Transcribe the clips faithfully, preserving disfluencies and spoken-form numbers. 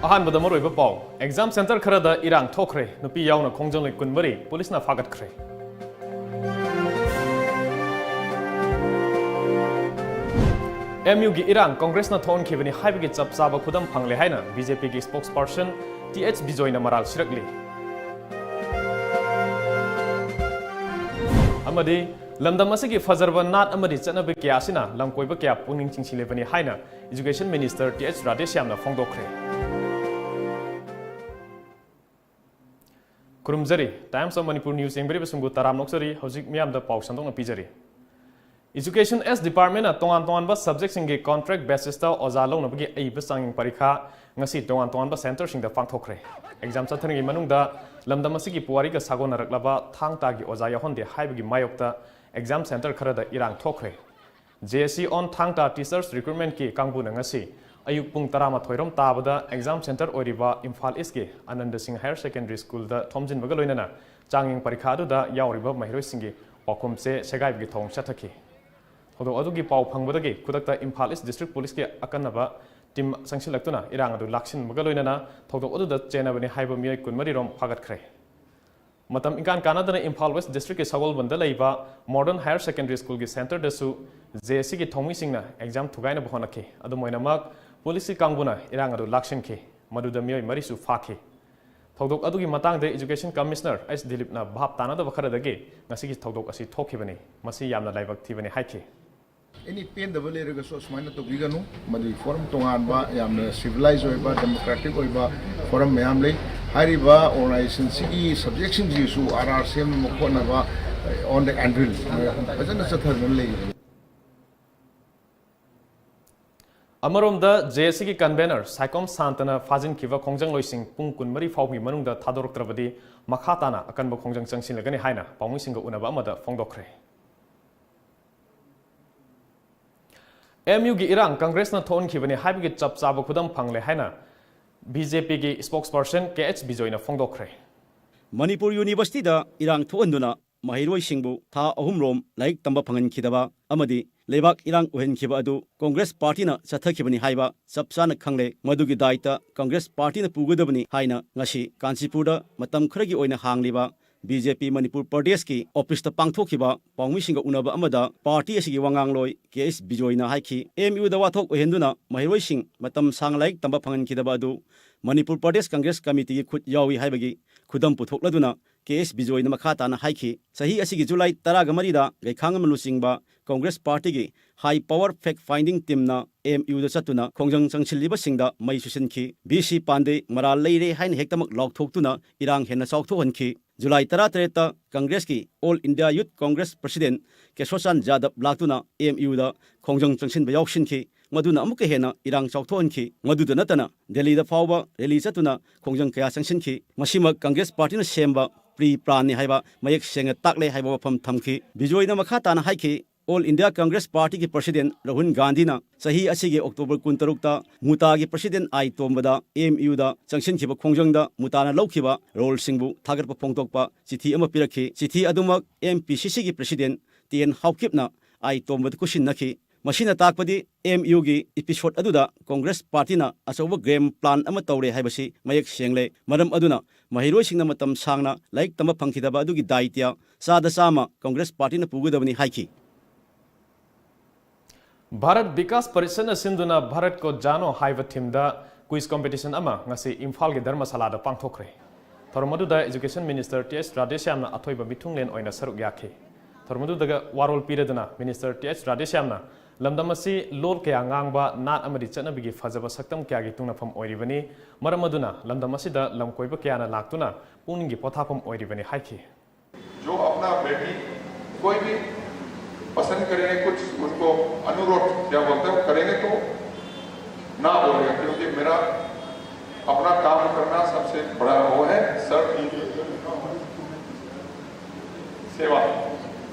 ꯑꯍꯥꯟꯕꯗ ꯃꯔꯨꯑꯣꯏꯕ ꯄꯥꯎ꯫ ꯑꯦꯛꯖꯥꯝ ꯁꯦꯟꯇꯔ ꯈꯔꯗ ꯏꯔꯥꯡ ꯊꯣꯛꯈ꯭ꯔꯦ꯫ ꯅꯨꯄꯤ ꯌꯥꯎꯅ ꯈꯣꯡꯖꯪꯂꯣꯏ ꯀꯨꯟꯃꯔꯤ ꯄꯨꯂꯤꯁꯅ ꯐꯥꯒꯠꯈ꯭ꯔꯦ꯫ ꯑꯦꯝ ꯌꯨꯒꯤ ꯏꯔꯥꯡ ꯀꯣꯡꯒ꯭ꯔꯦꯁꯅ ꯊꯣꯛꯍꯟꯈꯤꯕꯅꯤ ꯍꯥꯏꯕꯒꯤ ꯆꯞ ꯆꯥꯕ ꯈꯨꯗꯝ ꯐꯪꯂꯦ ꯍꯥꯏꯅ ꯕꯤ ꯖꯦ ꯄꯤꯒꯤ spokesperson ꯇꯤ ꯑꯩꯆ ꯕꯤꯖꯣꯏꯅ ꯃꯔꯥꯜ ꯁꯤꯔꯛꯂꯤ꯫ ꯑꯃꯗꯤ ꯂꯝꯗꯝ ꯑꯁꯤꯒꯤ ꯐꯖꯔꯕ ꯅꯥꯠ ꯑꯃꯗꯤ ꯆꯠꯅꯕꯤ ꯀꯌꯥ ꯑꯁꯤꯅ ꯂꯝꯀꯣꯏꯕ ꯀꯌꯥ ꯄꯨꯛꯅꯤꯡ ꯆꯤꯡꯁꯤꯜꯂꯤꯕꯅꯤ ꯍꯥꯏꯅ Education Minister ꯇꯤ ꯑꯩꯆ ꯔꯥꯙꯦꯁ꯭ꯌꯥꯝꯅ ꯐꯣꯡꯗꯣꯛꯈ꯭ꯔꯦ꯫ ꯈꯨꯔꯨꯝꯖꯔꯤ꯫ Times of Manipur News ꯌꯦꯡꯕꯤꯔꯤꯕꯁꯤꯡꯕꯨ ꯇꯔꯥꯝꯅ ꯑꯣꯛꯆꯔꯤ꯫ ꯍꯧꯖꯤꯛ ꯃꯤꯌꯥꯝꯗ ꯄꯥꯎ ꯁꯟꯗꯣꯛꯅ ꯄꯤꯖꯔꯤ꯫ Education S Department ꯅ ꯇꯣꯉꯥꯟ ꯇꯣꯉꯥꯟꯕ subject ꯁꯤꯡꯒꯤ contract basis ꯇ ꯑꯣꯖꯥ ꯂꯧꯅꯕꯒꯤ ꯑꯏꯕ ꯆꯥꯡꯌꯦꯡ ꯄꯔꯤꯈꯥ ꯉꯁꯤ ꯇꯣꯉꯥꯟ ꯇꯣꯉꯥꯟꯕ center ꯁꯤꯡꯗ ꯄꯥꯡꯊꯣꯛꯈ꯭ꯔꯦ꯫ Exam ꯆꯠꯊꯔꯤꯉꯩ ꯃꯅꯨꯡꯗ ꯂꯝꯗꯝ ꯑꯁꯤꯒꯤ ꯄꯨꯋꯥꯔꯤꯒ ꯁꯥꯒꯣꯟꯅꯔꯛꯂꯕ ꯊꯥꯡ ꯇꯥꯒꯤ ꯑꯣꯖꯥ ꯌꯥꯎꯍꯟꯗꯦ ꯍꯥꯏꯕꯒꯤ ꯃꯥꯌꯣꯛꯇ exam center ꯈꯔꯗ ꯏꯔꯥꯡ ꯊꯣꯛꯈ꯭ꯔꯦ꯫ J A C on Thang Ta Teachers Recruitment ꯀꯤ ꯀꯥꯡꯕꯨꯅ ꯉꯁꯤ ꯑꯌꯨꯛ ꯄꯨꯡ ꯇꯔꯥꯃꯥꯊꯣꯏ ꯔꯣꯝ ꯇꯥꯕꯗ exam center ꯑꯣꯏꯔꯤꯕ ꯏꯝꯐꯥꯜ East ꯀꯤ ꯑꯅꯟꯗ ꯁꯤꯡ Higher Secondary School ꯗ ꯊꯣꯝꯖꯤꯟꯕꯒ ꯂꯣꯏꯅꯅ ꯆꯥꯡꯌꯦꯡ ꯄꯔꯤꯈꯥ ꯑꯗꯨꯗ ꯌꯥꯎꯔꯤꯕ ꯃꯍꯩꯔꯣꯏꯁꯤꯡꯒꯤ ꯄꯥꯎꯈꯨꯝ ꯆꯦ ꯁꯦꯒꯥꯏꯕꯒꯤ ꯊꯧꯑꯣꯡ ꯆꯠꯊꯈꯤ꯫ ꯊꯧꯗꯣꯛ ꯑꯗꯨꯒꯤ ꯄꯥꯎ ꯐꯪꯕꯗꯒꯤ ꯈꯨꯗꯛꯇ ꯏꯝꯐꯥꯜ East District Police ꯀꯤ ꯑꯀꯟꯅꯕ team ꯆꯪꯁꯤꯜꯂꯛꯇꯨꯅ ꯏꯔꯥꯡ ꯑꯗꯨ ꯂꯥꯛꯁꯤꯟꯕꯒ ꯂꯣꯏꯅꯅ ꯊꯧꯗꯣꯛ ꯑꯗꯨꯗ ꯆꯦꯟꯅꯕꯅꯤ ꯍꯥꯏꯕ ꯃꯤꯑꯣꯏ ꯀꯨꯟꯃꯔꯤ ꯔꯣꯝ ꯐꯥꯒꯠꯈ꯭ꯔꯦ꯫ ꯃꯇꯝ ꯏꯀꯥꯟ ꯀꯥꯟꯅꯗꯅ ꯏꯝꯐꯥꯜ West District ꯀꯤ ꯁꯒꯣꯜꯕꯟꯗ ꯂꯩꯕ Modern Higher Secondary School ꯒꯤ center ꯗꯁꯨ J A C ꯒꯤ ꯊꯧꯃꯤꯁꯤꯡꯅ exam ꯊꯨꯒꯥꯏꯅꯕ ꯍꯣꯠꯅꯈꯤ꯫ ꯑꯗꯨꯝ ꯑꯣꯏꯅꯃꯛ, police ꯀꯤ ꯀꯥꯡꯕꯨꯅ ꯏꯔꯥꯡ ꯑꯗꯨ ꯂꯥꯛꯁꯤꯟꯈꯤ꯫ ꯃꯗꯨꯗ ꯃꯤꯑꯣꯏ ꯃꯔꯤꯁꯨ ꯐꯥꯈꯤ꯫ ꯊꯧꯗꯣꯛ ꯑꯗꯨꯒꯤ ꯃꯇꯥꯡꯗ Education Commissioner ꯑꯩꯆ ꯗꯤꯂꯤꯞꯅ ꯚꯥꯞ ꯇꯥꯅꯗꯕ ꯈꯔꯗꯒꯤ ꯉꯁꯤꯒꯤ ꯊꯧꯗꯣꯛ ꯑꯁꯤ ꯊꯣꯛꯈꯤꯕꯅꯤ꯫ ꯃꯁꯤ ꯌꯥꯝꯅ ꯂꯥꯏꯕꯛ ꯊꯤꯕꯅꯤ ꯍꯥꯏꯈꯤ꯫ ꯑꯦꯅꯤ ꯄꯦꯟꯗꯕ ꯂꯩꯔꯒꯁꯨ ꯑꯁꯨꯃꯥꯏꯅ ꯇꯧꯕꯤꯒꯅꯨ꯫ ꯃꯗꯨꯒꯤ forum ꯇꯣꯉꯥꯟꯕ, ꯌꯥꯝꯅ civilized ꯑꯣꯏꯕ, democratic ꯑꯣꯏꯕ forum ꯃꯌꯥꯝ ꯂꯩ꯫ ꯍꯥꯏꯔꯤꯕ organization ꯁꯤꯒꯤ subject ꯁꯤꯡꯁꯤꯁꯨ ꯑꯥꯔ ꯑꯥꯔ ꯁꯦꯝꯅꯕ ꯈꯣꯠꯅꯕ, on the anvil ꯐꯖꯅ ꯆꯠꯊꯗꯨꯅ ꯂꯩꯔꯤꯕꯅꯤ꯫ ꯑꯃꯔꯣꯝꯗ, J A C ꯒꯤ convener ꯁꯥꯏꯀꯣꯝ ꯁꯥꯟꯇꯅ ꯐꯥꯖꯤꯟꯈꯤꯕ ꯈꯣꯡꯖꯪꯂꯣꯏꯁꯤꯡ ꯄꯨꯡ ꯀꯨꯟꯃꯔꯤ ꯐꯥꯎꯒꯤ ꯃꯅꯨꯡꯗ ꯊꯥꯗꯣꯔꯛꯇ꯭ꯔꯕꯗꯤ ꯃꯈꯥ ꯇꯥꯅ ꯑꯀꯟꯕ ꯈꯣꯡꯖꯪ ꯆꯪꯁꯤꯜꯂꯒꯅꯤ ꯍꯥꯏꯅ ꯄꯥꯎꯃꯤꯁꯤꯡꯒ ꯎꯅꯕ ꯑꯃꯗ ꯐꯣꯡꯗꯣꯛꯈ꯭ꯔꯦ꯫ ꯑꯦꯝ ꯌꯨꯒꯤ ꯏꯔꯥꯡ ꯀꯪꯒ꯭ꯔꯦꯁꯅ ꯊꯣꯛꯍꯟꯈꯤꯕꯅꯤ ꯍꯥꯏꯕꯒꯤ ꯆꯞ ꯆꯥꯕ ꯈꯨꯗꯝ ꯐꯪꯂꯦ ꯍꯥꯏꯅ ꯕꯤ ꯖꯦ ꯄꯤꯒꯤ spokesperson ꯀꯦ ꯑꯩꯆ ꯕꯤꯖꯣꯏꯅ ꯐꯣꯡꯗꯣꯛꯈ꯭ꯔꯦ꯫ ꯃꯅꯤꯄꯨꯔ ꯌꯨꯅꯤꯚꯔꯁꯤꯇꯤꯗ ꯏꯔꯥꯡ ꯊꯣꯛꯍꯟꯗꯨꯅ ꯃꯍꯩꯔꯣꯏꯁꯤꯡꯕꯨ ꯊꯥ ꯑꯍꯨꯝꯔꯣꯝ ꯂꯥꯏꯔꯤꯛ ꯇꯝꯕ ꯐꯪꯍꯟꯈꯤꯗꯕ ꯑꯃꯗꯤ ꯂꯩꯕꯥꯛ ꯏꯔꯥꯡ ꯑꯣꯏꯍꯟꯈꯤꯕ ꯑꯗꯨ ꯀꯣꯡꯒ꯭ꯔꯦꯁ ꯄꯥꯔꯇꯤꯅ ꯆꯠꯊꯈꯤꯕꯅꯤ ꯍꯥꯏꯕ ꯆꯞ ꯆꯥꯅ ꯈꯪꯂꯦ꯫ ꯃꯗꯨꯒꯤ ꯗꯥꯏꯇ ꯀꯣꯡꯒ꯭ꯔꯦꯁ ꯄꯥꯔꯇꯤꯅ ꯄꯨꯒꯗꯕꯅꯤ ꯍꯥꯏꯅ ꯉꯁꯤ ꯀꯥꯟꯆꯤꯄꯨꯔꯗ ꯃꯇꯝ ꯈꯔꯒꯤ ꯑꯣꯏꯅ ꯍꯥꯡꯂꯤꯕ ꯕꯤ ꯖꯦ ꯄꯤ ꯃꯅꯤꯄꯨꯔ ꯄ꯭ꯔꯗꯦꯁꯀꯤ ꯑꯣꯐꯤꯁꯇ ꯄꯥꯡꯊꯣꯛꯈꯤꯕ ꯄꯥꯎꯃꯤꯁꯤꯡꯒ ꯎꯅꯕ ꯑꯃꯗ ꯄꯥꯔꯇꯤ ꯑꯁꯤꯒꯤ ꯋꯥꯉꯥꯡꯂꯣꯏ ꯀꯦ ꯑꯦꯁ ꯕꯤꯖꯣꯏꯅ ꯍꯥꯏꯈꯤ, ꯑꯦꯝ ꯌꯨꯗ ꯋꯥꯊꯣꯛ ꯑꯣꯏꯍꯟꯗꯨꯅ ꯃꯍꯩꯔꯣꯏꯁꯤꯡ ꯃꯇꯝ ꯁꯥꯡꯅ ꯂꯥꯏꯔꯤꯛ ꯇꯝꯕ ꯐꯪꯍꯟꯈꯤꯗꯕ ꯑꯗꯨ ꯃꯅꯤꯄꯨꯔ ꯄ꯭ꯔꯗꯦꯁ ꯀꯪꯒ꯭ꯔꯦꯁ ꯀꯃꯤꯇꯤꯒꯤ ꯈꯨꯠ ꯌꯥꯎꯏ ꯍꯥꯏꯕꯒꯤ ꯈꯨꯗꯝ ꯄꯨꯊꯣꯛꯂꯗꯨꯅ ꯀꯦ ꯑꯦꯁ ꯕꯤꯖꯣꯏꯅ ꯃꯈꯥ ꯇꯥꯅ ꯍꯥꯏꯈꯤ, ꯆꯍꯤ ꯑꯁꯤꯒꯤ ꯖꯨꯂꯥꯏ ꯇꯔꯥꯒ ꯃꯔꯤꯗ ꯒꯩꯈꯥꯡ ꯑꯃ ꯂꯨꯆꯤꯡꯕ ꯀꯣꯡꯒ꯭ꯔꯦꯁ ꯄꯥꯔꯇꯤꯒꯤ ꯍꯥꯏ ꯄꯋꯥꯔ ꯐꯦꯛ ꯐꯥꯏꯟꯗꯤꯡ ꯇꯤꯝꯅ ꯑꯦꯝ ꯌꯨꯗ ꯆꯠꯇꯨꯅ ꯈꯣꯡꯖꯪ ꯆꯪꯁꯤꯜꯂꯤꯕꯁꯤꯡꯗ ꯃꯩ ꯆꯨꯁꯤꯟꯈꯤ꯫ ꯕꯤ ꯁꯤ ꯄꯥꯟꯗꯦ ꯃꯔꯥꯜ ꯂꯩꯔꯦ ꯍꯥꯏꯅ ꯍꯦꯛꯇꯃꯛ ꯂꯥꯎꯊꯣꯛꯇꯨꯅ ꯏꯔꯥꯡ ꯍꯦꯟꯅ ꯆꯥꯎꯊꯣꯛꯍꯟꯈꯤ꯫ ꯖꯨꯂꯥꯏ ꯇꯔꯥꯇꯔꯦꯠꯇ ꯀꯪꯒ꯭ꯔꯦꯁꯀꯤ ꯑꯣꯜ ꯏꯟꯗꯤꯌꯥ ꯌꯨꯠ ꯀꯣꯡꯒ꯭ꯔꯦꯁ ꯄ꯭ꯔꯁꯤꯗꯦꯟ ꯀꯦꯁꯣꯔꯆꯥꯟ ꯌꯥꯗꯕ ꯂꯥꯛꯇꯨꯅ ꯑꯦꯝ ꯌꯨꯗ ꯈꯣꯡꯖꯪ ꯆꯪꯁꯤꯟꯕ ꯌꯥꯎꯁꯤꯟꯈꯤ꯫ ꯃꯗꯨꯅ ꯑꯃꯨꯛꯀ ꯍꯦꯟꯅ ꯏꯔꯥꯡ ꯆꯥꯎꯊꯣꯛꯍꯟꯈꯤ꯫ ꯃꯗꯨꯗ ꯅꯠꯇꯅ ꯗꯦꯜꯂꯤꯗ ꯐꯥꯎꯕ ꯔꯦꯂꯤ ꯆꯠꯇꯨꯅ ꯈꯣꯡꯖꯪ ꯀꯌꯥ ꯆꯪꯁꯤꯟꯈꯤ꯫ ꯃꯁꯤꯃꯛ ꯀꯪꯒ꯭ꯔꯦꯁ ꯄꯥꯔꯇꯤꯅ ꯁꯦꯝꯕ ꯄ꯭ꯔꯤ ꯄ꯭ꯂꯥꯟꯅꯤ ꯍꯥꯏꯕ ꯃꯌꯦꯛ ꯁꯦꯡꯅ ꯇꯥꯛꯂꯦ ꯍꯥꯏꯕ ꯋꯥꯐꯝ ꯊꯝꯈꯤ꯫ ꯕꯤꯖꯣꯏꯅ ꯃꯈꯥ ꯇꯥꯅ ꯍꯥꯏꯈꯤ, ꯑꯣꯜ ꯏꯟꯗꯤꯌꯥ ꯀꯪꯒ꯭ꯔꯦꯁ ꯄꯥꯔꯇꯤꯒꯤ ꯄ꯭ꯔꯁꯤꯗꯦꯟ ꯔꯥꯍꯨꯜ ꯒꯥꯟꯙꯤꯅ ꯆꯍꯤ ꯑꯁꯤꯒꯤ ꯑꯣꯛꯇꯣꯕꯔ ꯀꯨꯟꯇꯔꯨꯛꯇ ꯃꯨꯇꯥꯒꯤ ꯄ꯭ꯔꯁꯤꯗꯦꯟ ꯑꯥꯏ ꯇꯣꯝꯕꯗ ꯑꯦꯝ ꯌꯨꯗ ꯆꯪꯁꯤꯟꯈꯤꯕ ꯈꯣꯡꯖꯪꯗ ꯃꯨꯇꯥꯅ ꯂꯧꯈꯤꯕ ꯔꯣꯜꯁꯤꯡꯕꯨ ꯊꯥꯒꯠꯄ ꯐꯣꯡꯗꯣꯛꯄ ꯆꯤꯊꯤ ꯑꯃ ꯄꯤꯔꯛꯈꯤ꯫ ꯆꯤꯊꯤ ꯑꯗꯨꯃꯛ ꯑꯦꯝ ꯄꯤ ꯁꯤ ꯁꯤꯒꯤ ꯄ꯭ꯔꯁꯤꯗꯦꯟ ꯇꯤ ꯑꯦꯟ ꯍꯥꯎꯀꯤꯞꯅ ꯑꯥꯏ ꯇꯣꯝꯕꯗ ꯈꯨꯠꯁꯤꯟꯅꯈꯤ꯫ ꯃꯁꯤꯅ ꯇꯥꯛꯄꯗꯤ ꯑꯦꯝ ꯌꯨꯒꯤ ꯏꯄꯤꯁꯣꯗ ꯑꯗꯨꯗ ꯀꯣꯡꯒ꯭ꯔꯦꯁ ꯄꯥꯔꯇꯤꯅ ꯑꯆꯧꯕ ꯒꯦꯝ ꯄ꯭ꯂꯥꯟ ꯑꯃ ꯇꯧꯔꯦ ꯍꯥꯏꯕꯁꯤ ꯃꯌꯦꯛ ꯁꯦꯡꯂꯦ꯫ ꯃꯔꯝ ꯑꯗꯨꯅ ꯃꯍꯩꯔꯣꯏꯁꯤꯡꯅ ꯃꯇꯝ ꯁꯥꯡꯅ ꯂꯥꯏꯔꯤꯛ ꯇꯝꯕ ꯐꯪꯈꯤꯗꯕ ꯑꯗꯨꯒꯤ ꯗꯥꯏꯇ꯭ꯌ ꯆꯥꯗ ꯆꯥꯝꯃ ꯀꯣꯡꯒ꯭ꯔꯦꯁ ꯄꯥꯔꯇꯤꯅ ꯄꯨꯒꯗꯕꯅꯤ ꯍꯥꯏꯈꯤ꯫ ꯚꯥꯔꯠ ꯕꯤꯀꯥꯁ ꯄꯔꯤꯁꯠꯅ ꯁꯤꯟꯗꯨꯅ ꯚꯥꯔꯠ ꯀꯣ ꯖꯥꯅꯣ ꯍꯥꯏꯕ ꯊꯤꯝꯗ ꯀ꯭ꯋꯤꯖ ꯀꯝꯄꯤꯇꯤꯁꯟ ꯑꯃ ꯉꯁꯤ ꯏꯝꯐꯥꯜꯒꯤ ꯙꯔꯃꯁꯥꯂꯥꯗ ꯄꯥꯡꯊꯣꯛꯈ꯭ꯔꯦ꯫ ꯊꯧꯔꯝ ꯑꯗꯨꯗ ꯏꯖꯨꯀꯦꯁꯟ ꯃꯤꯅꯤꯁꯇꯔ ꯇꯤ ꯑꯩꯆ ꯔꯥꯙꯦꯁ꯭ꯌꯥꯝꯅ ꯑꯊꯣꯏꯕ ꯃꯤꯊꯨꯡꯂꯦꯟ ꯑꯣꯏꯅ ꯁꯔꯨꯛ ꯌꯥꯈꯤ꯫ ꯊꯧꯔꯝ ꯑꯗꯨꯗꯒ ꯋꯥꯔꯣꯜ ꯄꯤꯔꯗꯨꯅ ꯃꯤꯅꯤꯁꯇꯔ ꯇꯤ ꯑꯩꯆ ꯔꯥꯙꯦꯁ꯭ꯌꯥꯝꯅ ꯂꯝꯗꯝ ꯑꯁꯤ ꯂꯣꯜ ꯀꯌꯥ ꯉꯥꯡꯕ, ꯅꯥꯠ ꯑꯃꯗꯤ ꯆꯠꯅꯕꯤꯒꯤ ꯐꯖꯕ ꯁꯛꯇꯝ ꯀꯌꯥꯒꯤ ꯇꯨꯡꯅꯐꯝ ꯑꯣꯏꯔꯤꯕꯅꯤ꯫ ꯃꯔꯝ ꯑꯗꯨꯅ ꯂꯝꯗꯝ ꯑꯁꯤꯗ ꯂꯝ ꯀꯣꯏꯕ ꯀꯌꯥꯅ ꯂꯥꯛꯇꯨꯅ ꯄꯨꯛꯅꯤꯡꯒꯤ ꯄꯣꯊꯥꯐꯝ ꯑꯣꯏꯔꯤꯕꯅꯤ ꯍꯥꯏꯈꯤ꯫ जो अपना बेटी कोई भी पसंद करेंगे, कुछ उनको अनुरोध क्या बोलते हैं, वो करेंगे तो ना बोलेगा, क्योंकि मेरा अपना काम करना सबसे बड़ा वो है, सर्व की सेवा।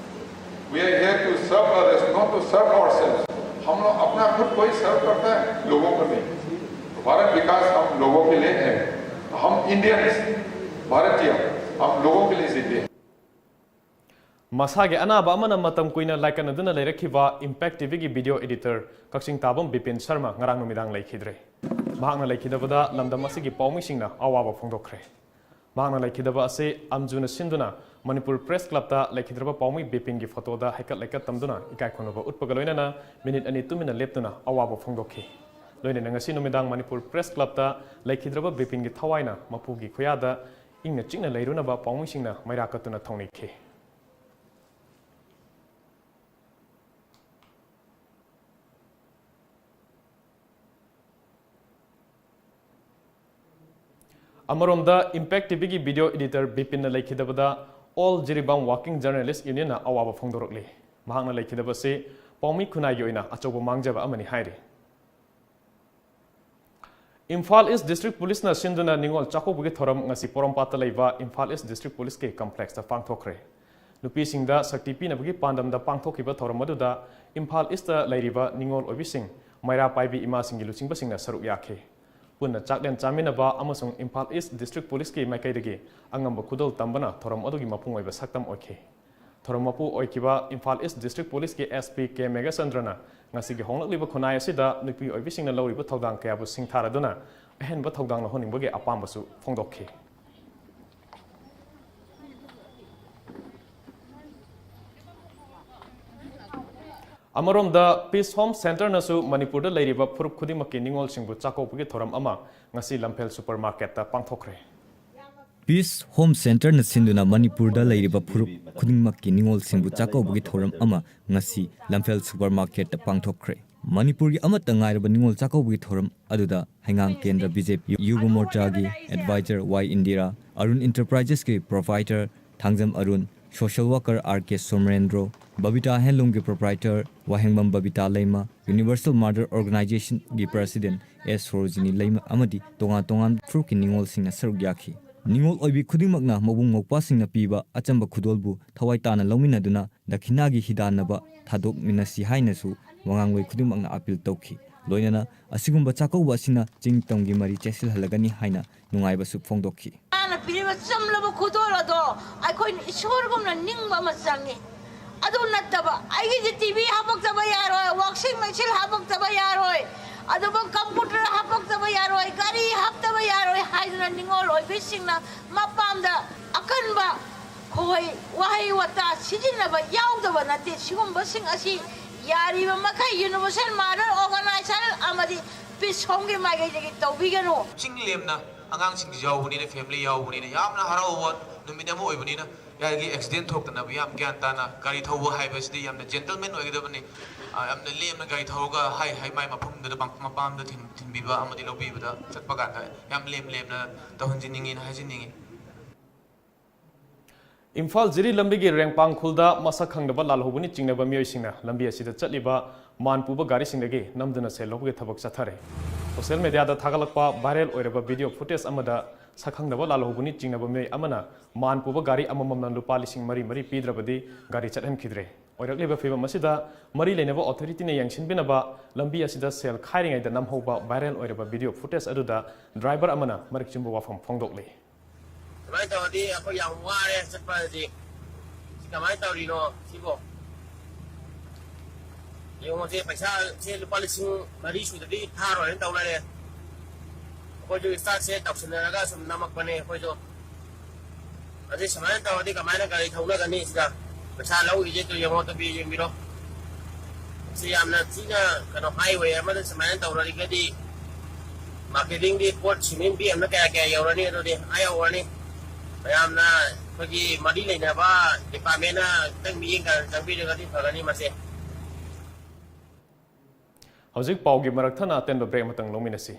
We are here to serve others, not to serve ourselves. हम लोग अपना खुद को ही सर्व करता है, लोगों को नहीं। भारत विकास हम लोगों के लिए है। हम इंडियंस, भारतीय, हम लोगों के लिए जिद्दी है। ꯃꯁꯥꯒꯤ ꯑꯅꯥꯕ ꯑꯃꯅ ꯃꯇꯝ ꯀꯨꯏꯅ ꯂꯥꯏꯀꯠꯅꯗꯨꯅ ꯂꯩꯔꯛꯈꯤꯕ ꯏꯝꯄꯦꯛ ꯇꯤꯚꯤꯒꯤ ꯚꯤꯗꯤꯑꯣ ꯑꯦꯗꯤꯇꯔ ꯀꯛꯆꯤꯡ ꯇꯥꯕꯝ ꯕꯤꯄꯤꯟ ꯁꯔꯃ ꯉꯔꯥꯡ ꯅꯨꯃꯤꯗꯥꯡ ꯂꯩꯈꯤꯗ꯭ꯔꯦ꯫ ꯃꯍꯥꯛꯅ ꯂꯩꯈꯤꯗꯕꯗ ꯂꯝꯗꯝ ꯑꯁꯤꯒꯤ ꯄꯥꯎꯃꯤꯁꯤꯡꯅ ꯑꯋꯥꯕ ꯐꯣꯡꯗꯣꯛꯈ꯭ꯔꯦ꯫ ꯃꯍꯥꯛꯅ ꯂꯩꯈꯤꯗꯕ ꯑꯁꯤ ꯑꯝꯖꯨꯅ ꯁꯤꯟꯗꯨꯅ ꯃꯅꯤꯄꯨꯔ ꯄ꯭ꯔꯦꯁ ꯀ꯭ꯂꯕꯇ ꯂꯩꯈꯤꯗ꯭ꯔꯕ ꯄꯥꯎꯃꯤ ꯕꯤꯄꯤꯟꯒꯤ ꯐꯣꯇꯣꯗ ꯍꯩꯀꯠ ꯂꯩꯀꯠ ꯇꯝꯗꯨꯅ ꯏꯀꯥꯏ ꯈꯨꯝꯅꯕ ꯎꯠꯄꯒ ꯂꯣꯏꯅꯅ ꯃꯤꯅꯤꯠ ꯑꯅꯤ ꯇꯨꯃꯤꯟꯅ ꯂꯦꯞꯇꯨꯅ ꯑꯋꯥꯕ ꯐꯣꯡꯗꯣꯛꯈꯤ꯫ ꯂꯣꯏꯅꯅ ꯉꯁꯤ ꯅꯨꯃꯤꯗꯥꯡ ꯃꯅꯤꯄꯨꯔ ꯄ꯭ꯔꯦꯁ ꯀ꯭ꯂꯕꯇ ꯂꯩꯈꯤꯗ꯭ꯔꯕ ꯕꯤꯄꯤꯟꯒꯤ ꯊꯋꯥꯏꯅ ꯃꯄꯨꯒꯤ ꯈꯨꯌꯥꯗ ꯏꯪꯅ ꯆꯤꯛꯅ ꯂꯩꯔꯨꯅꯕ ꯄꯥꯎꯃꯤꯁꯤꯡꯅ ꯃꯩꯔꯥ ꯀꯠꯇꯨꯅ ꯊꯧꯅꯤꯈꯤ꯫ ꯑꯃꯔꯣꯝꯗ ꯏꯝꯄꯦꯛ ꯇꯤꯚꯤꯒꯤ ꯚꯤꯗꯤꯑꯣ ꯑꯦꯗꯤꯇꯔ ꯕꯤꯄꯤꯟꯅ ꯂꯩꯈꯤꯗꯕꯗ ꯑꯣꯜ ꯖꯤꯔꯤꯕꯥꯝ ꯋꯥꯔꯀꯤꯡ ꯖꯔꯅꯦꯂꯤꯁ ꯌꯨꯅꯤꯌꯟꯅ ꯑꯋꯥꯕ ꯐꯣꯡꯗꯣꯔꯛꯂꯤ꯫ ꯃꯍꯥꯛꯅ ꯂꯩꯈꯤꯗꯕꯁꯤ ꯄꯥꯎꯃꯤ ꯈꯨꯟꯅꯥꯏꯒꯤ ꯑꯣꯏꯅ ꯑꯆꯧꯕ ꯃꯥꯡꯖꯕ ꯑꯃꯅꯤ ꯍꯥꯏꯔꯤ꯫ ꯏꯝꯐꯥꯜ ꯏꯁ ꯗꯤꯁꯇ꯭ꯔꯤꯛ ꯄꯨꯂꯤꯁꯅ ꯁꯤꯟꯗꯨꯅ ꯅꯤꯉꯣꯜ ꯆꯥꯛꯀꯧꯕꯒꯤ ꯊꯧꯔꯝ ꯉꯁꯤ ꯄꯣꯔꯣꯝꯄꯥꯠꯇ ꯂꯩꯕ ꯏꯝꯐꯥꯜ ꯏꯁ ꯗꯤꯁꯇ꯭ꯔꯤꯛ ꯄꯨꯂꯤꯁꯀꯤ ꯀꯝꯄ꯭ꯂꯦꯛꯁꯇ ꯄꯥꯡꯊꯣꯛꯈ꯭ꯔꯦ꯫ ꯅꯨꯄꯤꯁꯤꯡꯗ ꯁꯛꯇꯤ ꯄꯤꯅꯕꯒꯤ ꯄꯥꯟꯗꯝꯗ ꯄꯥꯡꯊꯣꯛꯈꯤꯕ ꯊꯧꯔꯝ ꯑꯗꯨꯗ ꯏꯝꯐꯥꯜ ꯏꯁꯇ ꯂꯩꯔꯤꯕ ꯅꯤꯉꯣꯜ ꯑꯣꯏꯕꯤꯁꯤꯡ, ꯃꯩꯔꯥ ꯄꯥꯏꯕꯤ ꯏꯃꯥꯁꯤꯡꯒꯤ ꯂꯨꯆꯤꯡꯕꯁꯤꯡꯅ ꯁꯔꯨꯛ ꯌꯥꯈꯤ꯫ ꯄꯨꯟꯅ ꯆꯥꯛꯂꯦꯟ ꯆꯥꯃꯤꯟꯅꯕ ꯑꯃꯁꯨꯡ ꯏꯝꯐꯥꯜ ꯏꯁ ꯗꯤꯁꯇ꯭ꯔꯤꯛ ꯄꯨꯂꯤꯁꯀꯤ ꯃꯥꯏꯀꯩꯗꯒꯤ ꯑꯉꯝꯕ ꯈꯨꯗꯣꯜ ꯇꯝꯕꯅ ꯊꯧꯔꯝ ꯑꯗꯨꯒꯤ ꯃꯄꯨꯡ ꯑꯣꯏꯕ ꯁꯛꯇꯝ ꯑꯣꯏꯈꯤ꯫ ꯊꯧꯔꯝ ꯃꯄꯨ ꯑꯣꯏꯈꯤꯕ ꯏꯝꯐꯥꯜ ꯏꯁ ꯗꯤꯁꯇ꯭ꯔꯤꯛ ꯄꯨꯂꯤꯁꯀꯤ ꯑꯦꯁ ꯄꯤ ꯀꯦ ꯃꯦꯘꯆꯟꯗ꯭ꯔꯅ ꯉꯁꯤꯒꯤ ꯍꯣꯡꯂꯛꯂꯤꯕ ꯈꯨꯟꯅꯥꯏ ꯑꯁꯤꯗ ꯅꯨꯄꯤ ꯑꯣꯏꯕꯤꯁꯤꯡꯅ ꯂꯧꯔꯤꯕ ꯊꯧꯗꯥꯡ ꯀꯌꯥꯕꯨ ꯁꯤꯡꯊꯥꯔꯗꯨꯅ ꯑꯍꯦꯟꯕ ꯊꯧꯗꯥꯡ ꯂꯧꯍꯟꯅꯤꯡꯕꯒꯤ ꯑꯄꯥꯝꯕꯁꯨ ꯐꯣꯡꯗꯣꯛꯈꯤ꯫ ꯑꯃꯔꯣꯝꯗ ꯄꯤꯁ ꯍꯣꯝ ꯁꯦꯟꯇꯔꯅꯁꯨ ꯃꯅꯤꯄꯨꯔꯗ ꯂꯩꯔꯤꯕ ꯐꯨꯔꯨꯞ ꯈꯨꯗꯤꯡꯃꯛꯀꯤ ꯅꯤꯉꯣꯜꯁꯤꯡꯕꯨ ꯆꯥꯛꯀꯧꯕꯒꯤ ꯊꯧꯔꯝ ꯑꯃ ꯉꯁꯤ ꯂꯝꯐꯦꯜ ꯁꯨꯄꯔ ꯃꯥꯔꯀꯦꯠꯇ ꯄꯥꯡꯊꯣꯛꯈ꯭ꯔꯦ꯫ ꯄꯤꯁ ꯍꯣꯝ ꯁꯦꯟꯇꯔꯅ ꯁꯤꯟꯗꯨꯅ ꯃꯅꯤꯄꯨꯔꯗ ꯂꯩꯔꯤꯕ ꯐꯨꯔꯨꯞ ꯈꯨꯗꯤꯡꯃꯛꯀꯤ ꯅꯤꯉꯣꯜꯁꯤꯡꯕꯨ ꯆꯥꯛꯀꯧꯕꯒꯤ ꯊꯧꯔꯝ ꯑꯃ ꯉꯁꯤ ꯂꯝꯐꯦꯜ ꯁꯨꯄꯔ ꯃꯥꯔꯀꯦꯠꯇ ꯄꯥꯡꯊꯣꯛꯈ꯭ꯔꯦ꯫ ꯃꯅꯤꯄꯨꯔꯒꯤ ꯑꯃꯠꯇ ꯉꯥꯏꯔꯕ ꯅꯤꯉꯣꯜ ꯆꯥꯛꯀꯧꯕꯒꯤ ꯊꯧꯔꯝ ꯑꯗꯨꯗ ꯍꯩꯉꯥꯡ ꯀꯦꯟꯗ꯭ꯔ ꯕꯤ ꯖꯦ ꯄꯤ ꯌꯨꯕ ꯃꯣꯔꯆꯥꯒꯤ ꯑꯦꯗꯚꯥꯏꯖꯔ ꯋꯥꯏ ꯏꯟꯗꯤꯔꯥ, ꯑꯔꯨꯟ ꯏꯟꯇꯔꯄ꯭ꯔꯥꯏꯖꯦꯁꯀꯤ proprietor Thangjam Arun, social worker R K Somorendro, Babita ꯍꯦꯟꯂꯨꯝꯒꯤ proprietor Wahengbam Babita Leima, universal mother ꯑꯣꯔꯒꯅꯥꯏꯖꯦꯁꯟꯒꯤ ꯄ꯭ꯔꯦꯁꯤꯗꯦꯟꯠ ꯑꯦꯁ ꯁꯣꯔꯣꯖꯤꯅꯤ ꯂꯩꯃ ꯑꯃꯗꯤ ꯇꯣꯉꯥꯟ ꯇꯣꯉꯥꯟꯕ ꯐꯨꯔꯨꯞꯀꯤ ꯅꯤꯉꯣꯜꯁꯤꯡꯅ ꯁꯔꯨꯛ ꯌꯥꯈꯤ꯫ ꯅꯤꯉꯣꯜ ꯑꯣꯏꯕꯤ ꯈꯨꯗꯤꯡꯃꯛꯅ ꯃꯕꯨꯡ ꯃꯧꯄ꯭ꯋꯥꯁꯤꯡꯅ ꯄꯤꯕ ꯑꯆꯝꯕ ꯈꯨꯗꯣꯜꯕꯨ ꯊꯋꯥꯏ ꯇꯥꯅ ꯂꯧꯃꯤꯟꯅꯗꯨꯅ ꯗꯈꯤꯅꯥꯒꯤ ꯍꯤꯗꯥꯟꯅꯕ ꯊꯥꯗꯣꯛꯃꯤꯟꯅꯁꯤ ꯍꯥꯏꯅꯁꯨ ꯋꯥꯉꯥꯡꯂꯣꯏ ꯈꯨꯗꯤꯡꯃꯛꯅ ꯑꯥꯄꯤꯜ ꯇꯧꯈꯤ꯫ ꯂꯣꯏꯅꯅ ꯑꯁꯤꯒꯨꯝꯕ ꯆꯥꯛꯀꯧꯕ ꯑꯁꯤꯅ ꯆꯤꯡ ꯇꯝꯒꯤ ꯃꯔꯤ ꯆꯦꯠꯁꯤꯜꯍꯜꯂꯒꯅꯤ ꯍꯥꯏꯅ ꯅꯨꯡꯉꯥꯏꯕꯁꯨ ꯐꯣꯡꯗꯣꯛꯈꯤ꯫ ꯄꯤꯔꯤꯕ ꯆꯝꯂꯕ ꯈꯨꯗꯣꯜ ꯑꯗꯣ ꯑꯩꯈꯣꯏꯅ ꯏꯁꯣꯔꯒꯨꯝꯅ ꯅꯤꯡꯕ ꯑꯃ ꯆꯪꯉꯤ꯫ ꯑꯗꯨ ꯅꯠꯇꯕ ꯑꯩꯒꯤꯗꯤ ꯇꯤ ꯚꯤ ꯍꯥꯄꯛꯇꯕ ꯌꯥꯔꯣꯏ, ꯋꯥꯁꯤꯡ ꯃꯦꯆꯤꯟ ꯍꯥꯄꯛꯇꯕ ꯌꯥꯔꯣꯏ, ꯑꯗꯨꯒ ꯀꯝꯄ꯭ꯌꯨꯇꯔ ꯍꯥꯄꯛꯇꯕ ꯌꯥꯔꯣꯏ, ꯒꯥꯔꯤ ꯍꯥꯞꯇꯕ ꯌꯥꯔꯣꯏ ꯍꯥꯏꯗꯨꯅ ꯅꯤꯡꯉꯣꯜ ꯑꯣꯏꯕꯤꯁꯤꯡꯅ ꯃꯄꯥꯝꯗ ꯑꯀꯟꯕ ꯈꯣꯏ ꯋꯥꯍꯩ ꯋꯥꯇꯥ ꯁꯤꯖꯤꯟꯅꯕ ꯌꯥꯎꯗꯕ ꯅꯠꯇꯦ꯫ ꯁꯤꯒꯨꯝꯕꯁꯤꯡ ꯑꯁꯤ ꯌꯥꯔꯤꯕ ꯃꯈꯩ ꯌꯨꯅꯤꯚꯔꯁꯦꯜ ꯃꯥꯗꯔ ꯑꯣꯔꯒꯅꯥꯏꯖꯦꯁꯟ ꯑꯃꯗꯤ ꯄꯤꯁ ꯍꯣꯝꯒꯤ ꯃꯥꯏꯀꯩꯗꯒꯤ ꯇꯧꯕꯤꯒꯅꯨ꯫ ꯆꯤꯡ ꯂꯦꯝꯅ ꯑꯉꯥꯡꯁꯤꯡꯁꯨ ꯌꯥꯎꯕꯅꯤꯅ, ꯐꯦꯃꯤꯂꯤ ꯌꯥꯎꯕꯅꯤꯅ, ꯌꯥꯝꯅ ꯍꯔꯥꯎꯕ ꯅꯨꯃꯤꯠ ꯑꯃ ꯑꯣꯏꯕꯅꯤꯅ, ꯌꯥꯔꯤꯒꯩ ꯑꯦꯛꯁꯤꯗꯦꯟ ꯊꯣꯛꯇꯅꯕ ꯌꯥꯝ ꯒ꯭ꯌꯥꯟ ꯇꯥꯅ ꯒꯥꯔꯤ ꯊꯧꯕ ꯍꯥꯏꯕꯁꯤꯗꯤ ꯌꯥꯝꯅ ꯖꯦꯟꯇꯜꯃꯦꯟ ꯑꯣꯏꯒꯗꯕꯅꯤ꯫ ꯑ, ꯌꯥꯝꯅ ꯂꯦꯝꯅ ꯒꯥꯔꯤ ꯊꯧꯔꯒ ꯍꯥꯏ ꯍꯥꯏ ꯃꯥꯏ ꯃꯐꯝꯗꯨꯗ ꯃꯄꯥꯝꯗ ꯊꯤꯟ-, ꯊꯤꯟꯕꯤꯕ ꯑꯃꯗꯤ ꯂꯧꯕꯤꯕꯗ ꯆꯠꯄ ꯀꯥꯟꯗ ꯌꯥꯝ ꯂꯦꯝ ꯂꯦꯝꯅ ꯇꯧꯍꯟꯖꯅꯤꯡꯉꯤꯅ ꯍꯥꯏꯖꯅꯤꯡꯉꯤ꯫ ꯏꯝꯐꯥꯜ ꯖꯤꯔꯤ ꯂꯝꯕꯤꯒꯤ ꯔꯦꯡꯄꯥꯡ ꯈꯨꯜꯗ ꯃꯁꯛ ꯈꯪꯗꯕ ꯂꯥꯜꯍꯧꯕꯅꯤ ꯆꯤꯡꯅꯕ ꯃꯤꯑꯣꯏꯁꯤꯡꯅ ꯂꯝꯕꯤ ꯑꯁꯤꯗ ꯆꯠꯂꯤꯕ ꯃꯥꯟ ꯄꯨꯕ ꯒꯥꯔꯤꯁꯤꯡꯗꯒꯤ ꯅꯝꯗꯨꯅ ꯁꯦꯜ ꯂꯧꯕꯒꯤ ꯊꯕꯛ ꯆꯠꯊꯔꯦ꯫ ꯁꯣꯁꯤꯌꯦꯜ ꯃꯦꯗꯤꯌꯥꯗ ꯊꯥꯒꯠꯂꯛꯄ ꯚꯥꯏꯔꯦꯜ ꯑꯣꯏꯔꯕ ꯚꯤꯗꯤꯑꯣ ꯐꯨꯇꯦꯖ ꯑꯃꯗ ꯁꯛ ꯈꯪꯗꯕ ꯂꯥꯜꯍꯧꯕꯅꯤ ꯆꯤꯡꯅꯕ ꯃꯤꯑꯣꯏ ꯑꯃꯅ ꯃꯥꯟ ꯄꯨꯕ ꯒꯥꯔꯤ ꯑꯃꯃꯝꯅ ꯂꯨꯄꯥ ꯂꯤꯁꯤꯡ ꯃꯔꯤ ꯃꯔꯤ ꯄꯤꯗ꯭ꯔꯕꯗꯤ ꯒꯥꯔꯤ ꯆꯠꯍꯟꯈꯤꯗ꯭ꯔꯦ꯫ ꯑꯣꯏꯔꯛꯂꯤꯕ ꯐꯤꯕꯝ ꯑꯁꯤꯗ ꯃꯔꯤ ꯂꯩꯅꯕ ꯑꯣꯊꯣꯔꯤꯇꯤꯅ ꯌꯦꯡꯁꯤꯟꯕꯤꯅꯕ ꯂꯝꯕꯤ ꯑꯁꯤꯗ ꯁꯦꯜ ꯈꯥꯏꯔꯤꯉꯩꯗ ꯅꯝꯍꯧꯕ ꯚꯥꯏꯔꯦꯜ ꯑꯣꯏꯔꯕ ꯚꯤꯗꯤꯑꯣ ꯐꯨꯇꯦꯖ ꯑꯗꯨꯗ ꯗ꯭ꯔꯥꯏꯚꯔ ꯑꯃꯅ ꯃꯔꯤꯛ ꯆꯨꯝꯕ ꯋꯥꯐꯝ ꯐꯣꯡꯗꯣꯛꯂꯤ꯫ ꯁꯨꯃꯥꯏꯅ ꯇꯧꯔꯗꯤ ꯑꯩꯈꯣꯏ ꯌꯥꯝ ꯋꯥꯔꯦ ꯆꯠꯄꯗꯗꯤ꯫ ꯁꯤ ꯀꯃꯥꯏꯅ ꯇꯧꯔꯤꯅꯣ ꯁꯤꯕꯣ? ꯌꯦꯡꯉꯣꯁꯦ, ꯄꯩꯁꯥꯁꯦ ꯂꯨꯄꯥ ꯂꯤꯁꯤꯡ ꯃꯔꯤ ꯁꯨꯗꯗꯤ ꯊꯥꯔꯣꯏꯅ ꯇꯧ ꯂꯩꯔꯦ꯫ ꯑꯩꯈꯣꯏꯁꯨ ꯏꯁꯇꯥꯔꯠꯁꯦ ꯇꯧꯁꯤꯟꯅꯔꯒ ꯁꯨꯝ ꯅꯝꯃꯛꯄꯅꯦ ꯑꯩꯈꯣꯏꯁꯨ꯫ ꯑꯗꯩ ꯁꯨꯃꯥꯏꯅ ꯇꯧꯔꯗꯤ ꯀꯃꯥꯏꯅ ꯒꯥꯔꯤ ꯊꯧꯅꯒꯅꯤ ꯁꯤꯗ? ꯄꯩꯁꯥ ꯂꯧꯔꯤꯁꯦ ꯇꯨ ꯌꯦꯡꯉꯣ, ꯇꯨ ꯌꯦꯡꯕꯤꯔꯣ꯫ ꯁꯤ ꯌꯥꯝꯅ ꯊꯤꯅ ꯀꯩꯅꯣ, ꯍꯥꯏꯋꯦ ꯑꯃꯗ ꯁꯨꯃꯥꯏꯅ ꯇꯧꯅꯔꯤꯒꯗꯤ ꯃꯥꯔꯀꯦꯇꯤꯡꯒꯤ ꯄꯣꯠ ꯁꯤꯃꯦꯟ ꯕꯦꯒ ꯑꯃꯅ ꯀꯌꯥ ꯀꯌꯥ ꯌꯧꯔꯅꯤ? ꯑꯗꯨꯗꯤ ꯑꯥ ꯌꯧꯔꯅꯤ꯫ ꯃꯌꯥꯝꯅ ꯑꯩꯈꯣꯏꯒꯤ ꯃꯔꯤ ꯂꯩꯅꯕ ꯗꯤꯄꯥꯔꯠꯃꯦꯟꯅ ꯈꯤꯇꯪ ꯃꯤꯠꯌꯦꯡ ꯀꯥ-, ꯆꯪꯕꯤꯔꯒꯗꯤ ꯐꯒꯅꯤ ꯃꯁꯦ꯫ ꯍꯧꯖꯤꯛ ꯄꯥꯎꯒꯤ ꯃꯔꯛ ꯊꯠꯅ ꯑꯇꯦꯟꯕ ꯕ꯭ꯔꯦꯛ ꯑꯃꯇꯪ ꯂꯧꯃꯤꯟꯅꯁꯤ꯫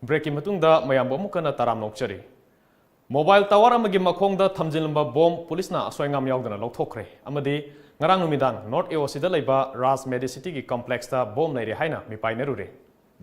ꯕ꯭ꯔꯦꯛꯀꯤ ꯃꯇꯨꯡꯗ ꯃꯌꯥꯝꯕꯨ ꯑꯃꯨꯛ ꯍꯟꯅ ꯇꯔꯥꯝꯅ ꯑꯣꯛꯆꯔꯤ꯫ ꯃꯣꯕꯥꯏꯜ ꯇꯥꯋꯔ ꯑꯃꯒꯤ ꯃꯈꯣꯡꯗ ꯊꯝꯖꯤꯜꯂꯝꯕ ꯕꯣꯝ ꯄꯨꯂꯤꯁꯅ ꯑꯁꯣꯏ ꯑꯉꯥꯝ ꯌꯥꯎꯗꯅ ꯂꯧꯊꯣꯛꯈ꯭ꯔꯦ ꯑꯃꯗꯤ ꯉꯔꯥꯡ ꯅꯨꯃꯤꯗꯥꯡ ꯅꯣꯔꯠ ꯑꯦ ꯑꯣ ꯁꯤꯗ ꯂꯩꯕ ꯔꯥꯖ ꯃꯦꯗꯤ ꯁꯤꯇꯤꯒꯤ ꯀꯣꯝꯄ꯭ꯂꯦꯛꯁꯇ ꯕꯣꯝ ꯂꯩꯔꯦ ꯍꯥꯏꯅ ꯃꯤꯄꯥꯏꯅꯔꯨꯔꯦ꯫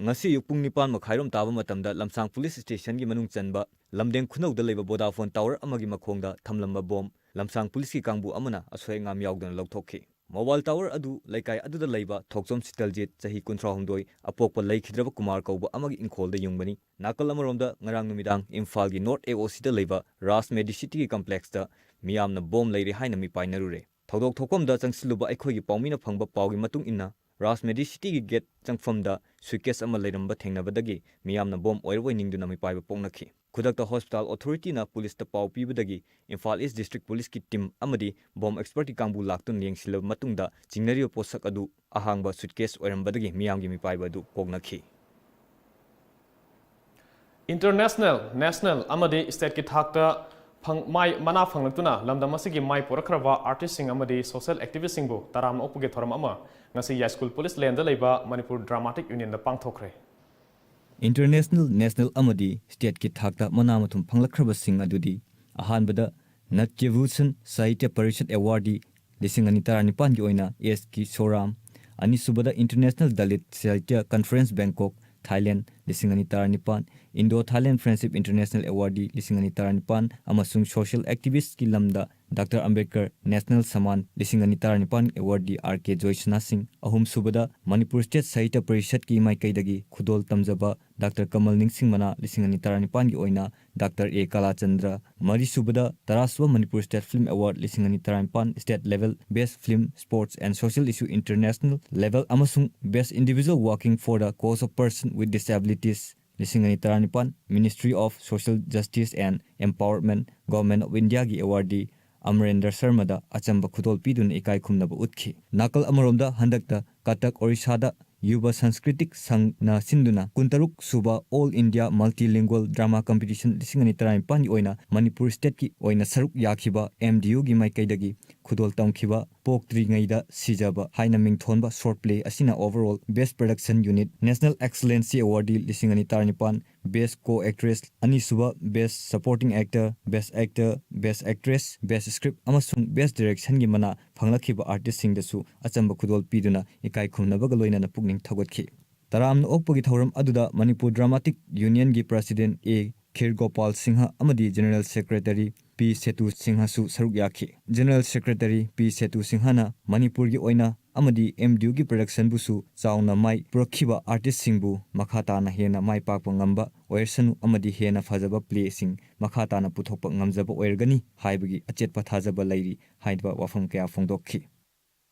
ꯉꯁꯤ ꯑꯌꯨꯛ ꯄꯨꯡ ꯅꯤꯄꯥꯟ ꯃꯈꯥꯏꯔꯣꯝ ꯇꯥꯕ ꯃꯇꯝꯗ ꯂꯝꯁꯥꯡ ꯄꯨꯂꯤꯁ ꯁ꯭ꯇꯦꯁꯟꯒꯤ ꯃꯅꯨꯡ ꯆꯟꯕ ꯂꯝꯗꯦꯡ ꯈꯨꯅꯧꯗ ꯂꯩꯕ ꯚꯣꯗꯥꯐꯣꯟ ꯇꯥꯋꯔ ꯑꯃꯒꯤ ꯃꯈꯣꯡꯗ ꯊꯝꯂꯝꯕ ꯕꯣꯝ ꯂꯝꯁꯥꯡ ꯄꯨꯂꯤꯁꯀꯤ ꯀꯥꯡꯕꯨ ꯑꯃꯅ ꯑꯁꯣꯏ ꯑꯉꯥꯝ ꯌꯥꯎꯗꯅ ꯂꯧꯊꯣꯛꯈꯤ꯫ ꯃꯣꯕꯥꯏꯜ ꯇꯥꯋꯔ ꯑꯗꯨ ꯂꯩꯀꯥꯏ ꯑꯗꯨꯗ ꯂꯩꯕ ꯊꯣꯛꯆꯣꯝ ꯁꯤꯇꯜꯖꯤꯠ, ꯆꯍꯤ ꯀꯨꯟꯊ꯭ꯔꯥꯍꯨꯝꯗꯣꯏ, ꯑꯄꯣꯛꯄ ꯂꯩꯈꯤꯗ꯭ꯔꯕ ꯀꯨꯃꯥꯔ ꯀꯧꯕ ꯑꯃꯒꯤ ꯏꯪꯈꯣꯜꯗ ꯌꯨꯡꯕꯅꯤ꯫ ꯅꯥꯀꯜ ꯑꯃꯔꯣꯝꯗ, ꯉꯔꯥꯡ ꯅꯨꯃꯤꯗꯥꯡ ꯏꯝꯐꯥꯜꯒꯤ ꯅꯣꯔꯠ ꯑꯦ ꯑꯣ ꯁꯤꯗ ꯂꯩꯕ ꯔꯥꯖ ꯃꯦꯗꯤ ꯁꯤꯇꯤꯒꯤ ꯀꯝꯄ꯭ꯂꯦꯛꯁꯇ ꯃꯤꯌꯥꯝꯅ ꯕꯣꯝ ꯂꯩꯔꯦ ꯍꯥꯏꯅ ꯃꯤꯄꯥꯏꯅꯔꯨꯔꯦ꯫ ꯊꯧꯗꯣꯛ ꯊꯣꯛꯐꯝꯗ ꯆꯪꯁꯤꯜꯂꯨꯕ ꯑꯩꯈꯣꯏꯒꯤ ꯄꯥꯎꯃꯤꯅ ꯐꯪꯕ ꯄꯥꯎꯒꯤ ꯃꯇꯨꯡ ꯏꯟꯅ, ꯔꯥꯖ ꯃꯦꯗꯤ ꯁꯤꯇꯤꯒꯤ ꯒꯦꯠ ꯆꯪꯐꯝꯗ ꯁꯨꯏꯠꯀꯦꯁ ꯑꯃ ꯂꯩꯔꯝꯕ ꯊꯦꯡꯅꯕꯗꯒꯤ ꯃꯤꯌꯥꯝꯅ ꯕꯣꯝ ꯑꯣꯏꯔꯕꯣꯏ ꯅꯤꯡꯗꯨꯅ ꯃꯤꯄꯥꯏꯕ ꯄꯣꯛꯅꯈꯤ꯫ ꯈꯨꯗꯛꯇ ꯍꯣꯁꯄꯤꯇꯥꯜ ꯑꯣꯊꯣꯔꯤꯇꯤꯅ ꯄꯨꯂꯤꯁꯇ ꯄꯥꯎ ꯄꯤꯕꯗꯒꯤ ꯏꯝꯐꯥꯜ ꯏꯁ ꯗꯤꯁꯇ꯭ꯔꯤꯛ ꯄꯨꯂꯤꯁꯀꯤ ꯇꯤꯝ ꯑꯃꯗꯤ ꯕꯣꯝ ꯑꯦꯛꯁꯄꯔꯠꯀꯤ ꯀꯥꯡꯕꯨ ꯂꯥꯛꯇꯨꯅ ꯌꯦꯡꯁꯤꯜꯂꯕ ꯃꯇꯨꯡꯗ ꯆꯤꯡꯅꯔꯤꯕ ꯄꯣꯠꯁꯛ ꯑꯗꯨ ꯑꯍꯥꯡꯕ ꯁꯨꯠꯀꯦꯁ ꯑꯣꯏꯔꯝꯕꯗꯒꯤ ꯃꯤꯌꯥꯝꯒꯤ ꯃꯤꯄꯥꯏꯕ ꯑꯗꯨ ꯀꯣꯛꯅꯈꯤ꯫ ꯏꯟꯇꯔꯅꯦꯁꯅꯦꯜ, ꯅꯦꯁꯅꯦꯜ ꯑꯃꯗꯤ ꯁ꯭ꯇꯦꯠꯀꯤ ꯊꯥꯛꯇ ꯐꯪ-, ꯃꯥꯏ, ꯃꯅꯥ ꯐꯪꯂꯛꯇꯨꯅ ꯂꯝꯗꯝ ꯑꯁꯤꯒꯤ ꯃꯥꯏ ꯄꯨꯔꯛꯈ꯭ꯔꯕ ꯑꯥꯔꯇꯤꯁꯁꯤꯡ ꯑꯃꯗꯤ ꯁꯣꯁꯤꯌꯦꯜ ꯑꯦꯛꯇꯤꯚꯤꯁ꯭ꯠꯁꯤꯡꯕꯨ ꯇꯔꯥꯝꯅ ꯑꯣꯛꯄꯒꯤ ꯊꯧꯔꯝ ꯑꯃ ꯉꯁꯤ ꯌꯥꯏꯁ꯭ꯀꯨꯜ ꯄꯨꯂꯤꯁ ꯂꯦꯟꯗ ꯂꯩꯕ ꯃꯅꯤꯄꯨꯔ ꯗ꯭ꯔꯥꯃꯥꯇꯤꯛ ꯌꯨꯅꯤꯌꯟꯗ ꯄꯥꯡꯊꯣꯛꯈ꯭ꯔꯦ꯫ ꯏꯟꯇꯔꯅꯦꯁꯅꯦꯜ, ꯅꯦꯁꯅꯦꯜ ꯑꯃꯗꯤ ꯁ꯭ꯇꯦꯠꯀꯤ ꯊꯥꯛꯇ ꯃꯅꯥ ꯃꯊꯨꯝ ꯐꯪꯂꯛꯈ꯭ꯔꯕꯁꯤꯡ ꯑꯗꯨꯗꯤ, ꯑꯍꯥꯟꯕꯗ ꯅꯠꯌ ꯚꯨꯁꯟ ꯁꯥꯍꯤꯇ꯭ꯌ ꯄꯔꯤꯁꯠ ꯑꯦꯋꯥꯔꯗꯤ ꯂꯤꯁꯤꯡ ꯑꯅꯤ ꯇꯔꯥꯅꯤꯄꯥꯟꯒꯤ ꯑꯣꯏꯅ ꯑꯦꯁ ꯀꯤꯁꯣꯔꯥꯝ, ꯑꯅꯤꯁꯨꯕꯗ ꯏꯟꯇꯔꯅꯦꯁꯅꯦꯜ ꯗꯂꯤꯠ ꯁꯥꯍꯤꯇ꯭ꯌ ꯀꯟꯐꯔꯦꯟꯁ ꯕꯦꯡꯀꯣꯛ, ꯊꯥꯏꯂꯦꯟ, ꯂꯤꯁꯤꯡ ꯑꯅꯤ ꯇꯔꯥꯅꯤꯄꯥꯟ, ꯏꯟꯗꯣ ꯊꯥꯏꯂꯦꯟ ꯐ꯭ꯔꯦꯟꯗꯁꯤꯞ ꯏꯟꯇꯔꯅꯦꯁꯅꯦꯜ ꯑꯦꯋꯥꯔꯗꯤ ꯂꯤꯁꯤꯡ ꯑꯅꯤ ꯇꯔꯥꯅꯤꯄꯥꯟ, ꯑꯃꯁꯨꯡ ꯁꯣꯁꯤꯌꯦꯜ ꯑꯦꯛꯇꯤꯚꯤꯁ꯭ꯠꯀꯤ ꯂꯝꯗ ꯗꯥꯛꯇꯔ ꯑꯝꯕꯦꯗꯀꯔ ꯅꯦꯁꯅꯦꯜ ꯁꯃꯥꯟ ꯂꯤꯁꯤꯡ ꯑꯅꯤ ꯇꯔꯥꯅꯤꯄꯥꯟ ꯑꯦꯋꯥꯔꯗꯤ ꯑꯥꯔ ꯀꯦ ꯖꯣꯏꯁꯅꯥ ꯁꯤꯡ, ꯑꯍꯨꯝꯁꯨꯕꯗ ꯃꯅꯤꯄꯨꯔ ꯁ꯭ꯇꯦꯠ ꯁꯥꯍꯤꯇ꯭ꯌ ꯄꯔꯤꯁꯠꯀꯤ ꯃꯥꯏꯀꯩꯗꯒꯤ ꯈꯨꯗꯣꯜ ꯇꯝꯖꯕ ꯗꯥꯛꯇꯔ ꯀꯃꯜ ꯅꯤꯡꯁꯤꯡ ꯃꯅꯥ ꯂꯤꯁꯤꯡ ꯑꯅꯤ ꯇꯔꯥꯅꯤꯄꯥꯟꯒꯤ ꯑꯣꯏꯅ ꯗꯥꯛꯇꯔ ꯑꯦ ꯀꯥꯂꯥꯆꯟꯗ꯭ꯔ, ꯃꯔꯤꯁꯨꯕꯗ ꯇꯔꯥꯁꯨꯕ ꯃꯅꯤꯄꯨꯔ ꯁ꯭ꯇꯦꯠ ꯐꯤꯜꯝ ꯑꯦꯋꯥꯔꯗ ꯂꯤꯁꯤꯡ ꯑꯅꯤ ꯇꯔꯥꯅꯤꯄꯥꯟ state level best film, sports and social issue international level ꯑꯃꯁꯨꯡ best individual working for the cause of person with disabilities ꯂꯤꯁꯤꯡ ꯑꯅꯤ ꯇꯔꯥꯅꯤꯄꯥꯟ, Ministry of Social Justice and Empowerment, Government of Indiaꯒꯤ ꯑꯦꯋꯥꯔꯗꯤ ꯑꯃꯔꯦꯟꯗ꯭ꯔ ꯁꯔꯃꯗ ꯑꯆꯝꯕ ꯈꯨꯗꯣꯜ ꯄꯤꯗꯨꯅ ꯏꯀꯥꯏ ꯈꯨꯝꯅꯕ ꯎꯠꯈꯤ꯫ ꯅꯥꯀꯜ ꯑꯃꯔꯣꯝꯗ, ꯍꯟꯗꯛꯇ ꯀꯇꯛ ꯑꯣꯔꯤꯁꯥꯗ ꯌꯨꯕ ꯁꯪꯁꯀ꯭ꯔꯤꯇꯤꯛ ꯁꯪꯅ ꯁꯤꯟꯗꯨꯅ ꯀꯨꯟꯇꯔꯨꯛ ꯁꯨꯕ All India Multilingual Drama Competition ꯂꯤꯁꯤꯡ ꯑꯅꯤ ꯇꯔꯥꯅꯤꯄꯥꯟꯒꯤ ꯑꯣꯏꯅ ꯃꯅꯤꯄꯨꯔ ꯁ꯭ꯇꯦꯠꯀꯤ ꯑꯣꯏꯅ ꯁꯔꯨꯛ ꯌꯥꯈꯤꯕ ꯑꯦꯝ ꯗꯤ ꯌꯨꯒꯤ ꯃꯥꯏꯀꯩꯗꯒꯤ ꯈꯨꯗꯣꯜ ꯇꯝꯈꯤꯕ ꯄꯣꯛꯇ꯭ꯔꯤꯉꯩꯗ ꯁꯤꯖꯕ ꯍꯥꯏꯅ ꯃꯤꯡꯊꯣꯟꯕ short play ꯑꯁꯤꯅ overall Best Production Unit, National Excellency Awardee ꯂꯤꯁꯤꯡ ꯑꯅꯤ ꯇꯔꯥꯅꯤꯄꯥꯟ, Best Co-Actress, ꯑꯅꯤꯁꯨꯕ Best Supporting Actor, Best Actor, Best Actress, Best Script ꯑꯃꯁꯨꯡ Best Directionꯒꯤ ꯃꯅꯥ ꯐꯪꯂꯛꯈꯤꯕ artistꯁꯤꯡꯗꯁꯨ ꯑꯆꯝꯕ ꯈꯨꯗꯣꯜ ꯄꯤꯗꯨꯅ ꯏꯀꯥꯏ ꯈꯨꯝꯅꯕꯒ ꯂꯣꯏꯅꯅ ꯄꯨꯛꯅꯤꯡ ꯊꯧꯒꯠꯈꯤ꯫ ꯇꯔꯥꯝꯅ ꯑꯣꯛꯄꯒꯤ ꯊꯧꯔꯝ ꯑꯗꯨꯗ Manipur Dramatic Unionꯒꯤ President A ꯈꯤꯔꯒꯣꯄꯥꯜ Singh ꯑꯃꯗꯤ General Secretary ꯄꯤ ꯁꯦꯇꯨ ꯁꯤꯡꯍꯁꯨ ꯁꯔꯨꯛ ꯌꯥꯈꯤ꯫ General Secretary ꯄꯤ ꯁꯦꯇꯨ ꯁꯤꯡꯍꯅ ꯃꯅꯤꯄꯨꯔꯒꯤ ꯑꯣꯏꯅ ꯑꯃꯗꯤ MDUꯒꯤ productionꯕꯨꯁꯨ ꯆꯥꯎꯅ ꯃꯥꯏ ꯄꯨꯔꯛꯈꯤꯕ artistꯁꯤꯡꯕꯨ ꯃꯈꯥ ꯇꯥꯅ ꯍꯦꯟꯅ ꯃꯥꯏ ꯄꯥꯛꯄ ꯉꯝꯕ ꯑꯣꯏꯔꯁꯅꯨ ꯑꯃꯗꯤ ꯍꯦꯟꯅ ꯐꯖꯕ playꯁꯤꯡ ꯃꯈꯥ ꯇꯥꯅ ꯄꯨꯊꯣꯛꯄ ꯉꯝꯖꯕ ꯑꯣꯏꯔꯒꯅꯤ ꯍꯥꯏꯕꯒꯤ ꯑꯆꯦꯠꯄ ꯊꯥꯖꯕ ꯂꯩꯔꯤ ꯍꯥꯏꯕ ꯋꯥꯐꯝ ꯀꯌꯥ ꯐꯣꯡꯗꯣꯛꯈꯤ꯫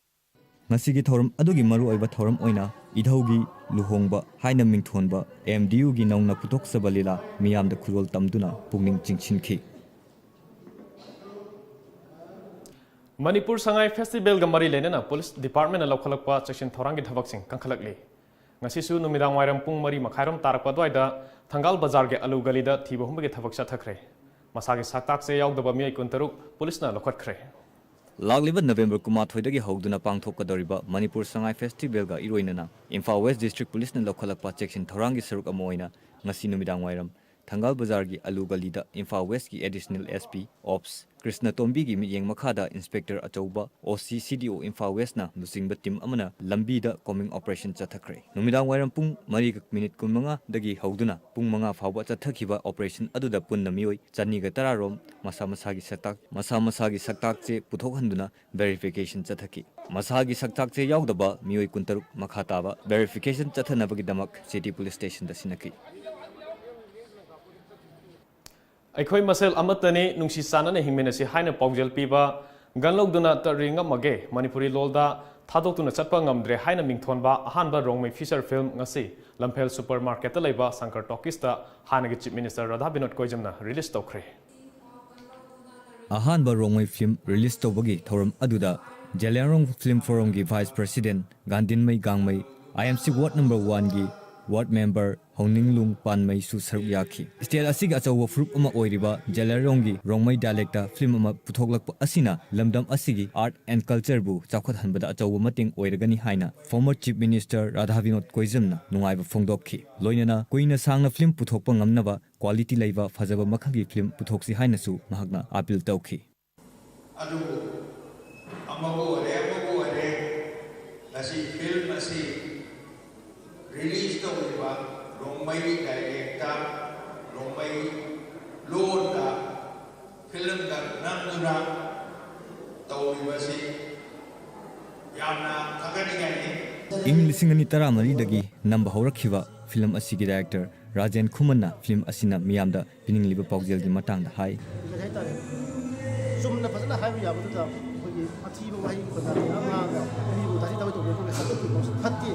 ꯉꯁꯤꯒꯤ ꯊꯧꯔꯝ ꯑꯗꯨꯒꯤ ꯃꯔꯨꯑꯣꯏꯕ ꯊꯧꯔꯝ ꯑꯣꯏꯅ ꯏꯙꯧꯒꯤ ꯂꯨꯍꯣꯡꯕ ꯍꯥꯏꯅ ꯃꯤꯡꯊꯣꯟꯕ MDUꯒꯤ ꯅꯧꯅ ꯄꯨꯊꯣꯛꯆꯕ ꯂꯤꯂꯥ ꯃꯤꯌꯥꯝꯗ ꯈꯨꯗꯣꯜ ꯇꯝꯗꯨꯅ ꯄꯨꯛꯅꯤꯡ ꯆꯤꯡꯁꯤꯟꯈꯤ꯫ ꯃꯅꯤꯄꯨꯔ ꯁꯉꯥꯏ ꯐꯦꯁꯇꯤꯚꯦꯜꯒ ꯃꯔꯤ ꯂꯩꯅꯅ ꯄꯨꯂꯤꯁ ꯗꯤꯄꯥꯔꯠꯃꯦꯟꯅ ꯂꯧꯈꯠꯂꯛꯄ ꯆꯦꯛꯁꯤꯟ ꯊꯧꯔꯥꯡꯒꯤ ꯊꯕꯛꯁꯤꯡ ꯀꯟꯈꯠꯂꯛꯂꯤ꯫ ꯉꯁꯤꯁꯨ ꯅꯨꯃꯤꯗꯥꯡ ꯋꯥꯏꯔꯝ ꯄꯨꯡ ꯃꯔꯤ ꯃꯈꯥꯏꯔꯣꯝ ꯇꯥꯔꯛꯄ ꯑꯗꯨꯋꯥꯏꯗ ꯊꯪꯒꯥꯜ ꯕꯖꯥꯔꯒꯤ ꯑꯂꯨ ꯒꯂꯤꯗ ꯊꯤꯕ ꯍꯨꯝꯕꯒꯤ ꯊꯕꯛ ꯆꯠꯊꯈ꯭ꯔꯦ꯫ ꯃꯁꯥꯒꯤ ꯁꯛꯇꯥꯛ ꯆꯦ ꯌꯥꯎꯗꯕ ꯃꯤꯑꯣꯏ ꯀꯨꯟꯇꯔꯨꯛ ꯄꯨꯂꯤꯁꯅ ꯂꯧꯈꯠꯈ꯭ꯔꯦ꯫ ꯂꯥꯛꯂꯤꯕ November ꯀꯨꯟꯃꯥꯊꯣꯏꯗꯒꯤ ꯍꯧꯗꯨꯅ ꯄꯥꯡꯊꯣꯛꯀꯗꯧꯔꯤꯕ Manipur Sangai ꯐꯦꯁꯇꯤꯚꯦꯜꯒ ꯏꯔꯣꯏꯅꯅ Imphal west district ꯄꯨꯂꯤꯁꯅ ꯂꯧꯈꯠꯂꯛꯄ ꯆꯦꯛꯁꯤꯟ ꯊꯧꯔꯥꯡꯒꯤ ꯁꯔꯨꯛ ꯑꯃ ꯑꯣꯏꯅ ꯉꯁꯤ ꯅꯨꯃꯤꯗꯥꯡ ꯋꯥꯏꯔꯝ ꯊꯪꯒꯥꯜ ꯕꯖꯥꯔꯒꯤ ꯑꯂꯨ ꯒꯂꯤꯗ ꯏꯝꯐꯥꯜ ꯋꯦꯁꯀꯤ Additional SP Ops ꯀ꯭ꯔꯤꯁꯅ ꯇꯣꯝꯕꯤꯒꯤ ꯃꯤꯠꯌꯦꯡ ꯃꯈꯥꯗ ꯏꯟꯁꯄꯦꯛꯇꯔ ꯑꯆꯧꯕ, OC, CDO ꯏꯝꯐꯥꯜ ꯋꯦꯁꯅ ꯂꯨꯆꯤꯡꯕ ꯇꯤꯝ ꯑꯃꯅ ꯂꯝꯕꯤꯗ combing operation ꯆꯠꯊꯈ꯭ꯔꯦ꯫ ꯅꯨꯃꯤꯗꯥꯡ ꯋꯥꯏꯔꯝ ꯄꯨꯡ ꯃꯔꯤ ꯃꯤꯅꯤꯠ ꯀꯨꯟꯃꯉꯥꯗꯒꯤ ꯍꯧꯗꯨꯅ ꯄꯨꯡ ꯃꯉꯥ ꯐꯥꯎꯕ ꯆꯠꯊꯈꯤꯕ operation ꯑꯗꯨꯗ ꯄꯨꯟꯅ ꯃꯤꯑꯣꯏ ꯆꯅꯤꯒ ꯇꯔꯥ ꯔꯣꯝ ꯃꯁꯥ ꯃꯁꯥꯒꯤ ꯁꯛꯇꯥꯛ, ꯃꯁꯥ ꯃꯁꯥꯒꯤ ꯁꯛꯇꯥꯛ ꯆꯦ ꯄꯨꯊꯣꯛꯍꯟꯗꯨꯅ verification ꯆꯠꯊꯈꯤ꯫ ꯃꯁꯥꯒꯤ ꯁꯛꯇꯥꯛ ꯆꯦ ꯌꯥꯎꯗꯕ ꯃꯤꯑꯣꯏ ꯀꯨꯟꯇꯔꯨꯛ ꯃꯈꯥ ꯇꯥꯕ verification ꯆꯠꯊꯅꯕꯒꯤꯗꯃꯛ city police stationꯗ ꯁꯤꯟꯅꯈꯤ꯫ ꯑꯩꯈꯣꯏ ꯃꯁꯦꯜ ꯑꯃꯠꯇꯅꯤ, ꯅꯨꯡꯁꯤ ꯆꯥꯟꯅꯅ ꯍꯤꯡꯃꯤꯟꯅꯁꯤ ꯍꯥꯏꯅ ꯄꯥꯎꯖꯦꯜ ꯄꯤꯕ gun ꯂꯧꯗꯨꯅ ꯇꯠꯔꯤ ꯉꯝꯃꯒꯦ ꯃꯅꯤꯄꯨꯔꯤ ꯂꯣꯜꯗ ꯊꯥꯗꯣꯛꯇꯨꯅ ꯆꯠꯄ ꯉꯝꯗ꯭ꯔꯦ ꯍꯥꯏꯅ ꯃꯤꯡꯊꯣꯟꯕ ꯑꯍꯥꯟꯕ ꯔꯣꯡꯃꯩ feature film ꯉꯁꯤ ꯂꯝꯐꯦꯜ supermarketꯇ ꯂꯩꯕ ꯁꯪꯀꯔ talkiesꯇ ꯍꯥꯟꯅꯒꯤ Chief Minister Radha Vinod ꯀꯣꯏꯖꯝꯅ release ꯇꯧꯈ꯭ꯔꯦ꯫ ꯑꯍꯥꯟꯕ ꯔꯣꯡꯃꯩ film release ꯇꯧꯕꯒꯤ ꯊꯧꯔꯝ ꯑꯗꯨꯗ Zeliangrong Film Forumꯒꯤ Vice President ꯒꯥꯟꯗꯤꯟꯃꯩ ꯒꯥꯡꯃꯩ, IMC Ward number oneꯒꯤ ꯋꯥꯔꯗ ꯃꯦꯝꯕꯔ ꯍꯧꯅꯤꯡꯂꯨꯡ ꯄꯥꯟꯃꯩꯁꯨ ꯁꯔꯨꯛ ꯌꯥꯈꯤ꯫ ꯁ꯭ꯇꯦꯠ ꯑꯁꯤꯒꯤ ꯑꯆꯧꯕ ꯐꯨꯔꯨꯞ ꯑꯃ ꯑꯣꯏꯔꯤꯕ ꯖꯦꯂꯔꯣꯡꯒꯤ ꯔꯣꯡꯃꯩ dialect ꯐꯤꯂꯝ ꯑꯃ ꯄꯨꯊꯣꯛꯂꯛꯄ ꯑꯁꯤꯅ ꯂꯝꯗꯝ ꯑꯁꯤꯒꯤ art and culture ꯕꯨ ꯆꯥꯎꯈꯠꯍꯟꯕꯗ ꯑꯆꯧꯕ ꯃꯇꯦꯡ ꯑꯣꯏꯔꯒꯅꯤ ꯍꯥꯏꯅ former Chief Minister Radha Vinod ꯀꯣꯏꯖꯝꯅ ꯅꯨꯡꯉꯥꯏꯕ ꯐꯣꯡꯗꯣꯛꯈꯤ꯫ ꯂꯣꯏꯅꯅ ꯀꯨꯏꯅ ꯁꯥꯡꯅ ꯐꯤꯂꯝ ꯄꯨꯊꯣꯛꯄ ꯉꯝꯅꯕ quality ꯂꯩꯕ ꯐꯖꯕ ꯃꯈꯜꯒꯤ ꯐꯤꯂꯝ ꯄꯨꯊꯣꯛꯁꯤ ꯍꯥꯏꯅꯁꯨ ꯃꯍꯥꯛꯅ appeal ꯇꯧꯈꯤ꯫ ꯑꯗꯨꯕꯨ ꯑꯃꯕꯨ ꯑꯣꯏꯔꯦ, ꯑꯃꯕꯨ ꯑꯣꯏꯔꯦ, ꯉꯁꯤ ꯐꯤꯂꯝ ꯑꯁꯤ ꯔꯤꯂꯤꯖ ꯇꯧꯔꯤꯕ ꯔꯣꯡꯃꯩ dialect, ꯔꯣꯡꯃꯩ ꯂꯣꯟꯗ ꯐꯤꯂꯝꯗ ꯅꯝꯗꯨꯅ ꯇꯧꯔꯤꯕꯁꯤ ꯌꯥꯝꯅ ꯊꯥꯒꯠꯅꯤꯡꯉꯥꯏꯅꯤ꯫ ꯏꯪ ꯂꯤꯁꯤꯡ ꯑꯅꯤ ꯇꯔꯥꯃꯔꯤꯗꯒꯤ ꯅꯝꯕ ꯍꯧꯔꯛꯈꯤꯕ ꯐꯤꯂꯝ ꯑꯁꯤꯒꯤ director ꯔꯥꯖꯦꯟ ꯈꯨꯃꯟꯅ ꯐꯤꯂꯝ ꯑꯁꯤꯅ ꯃꯤꯌꯥꯝꯗ ꯄꯤꯅꯤꯡꯂꯤꯕ ꯄꯥꯎꯖꯦꯜꯒꯤ ꯃꯇꯥꯡꯗ ꯍꯥꯏ꯫ ꯀꯔꯤ ꯍꯥꯏꯇꯥꯔꯦ, ꯆꯨꯝꯅ ꯐꯖꯅ ꯍꯥꯏꯕ ꯌꯥꯕꯗꯨꯗ ꯑꯩꯈꯣꯏꯒꯤ ꯑꯊꯤꯕ ꯋꯥꯍꯩ ꯈꯣꯟꯊꯥꯅ ꯉꯥꯡꯉꯒ ꯃꯤꯕꯨ ꯇꯥꯊꯤ ꯇꯥꯑꯣꯏ ꯇꯧꯕ ꯑꯩꯈꯣꯏꯒꯤ ꯍꯥꯠꯇꯣꯛꯄꯒꯤ ꯊꯕꯛꯁꯤ ꯐꯠꯇꯦ,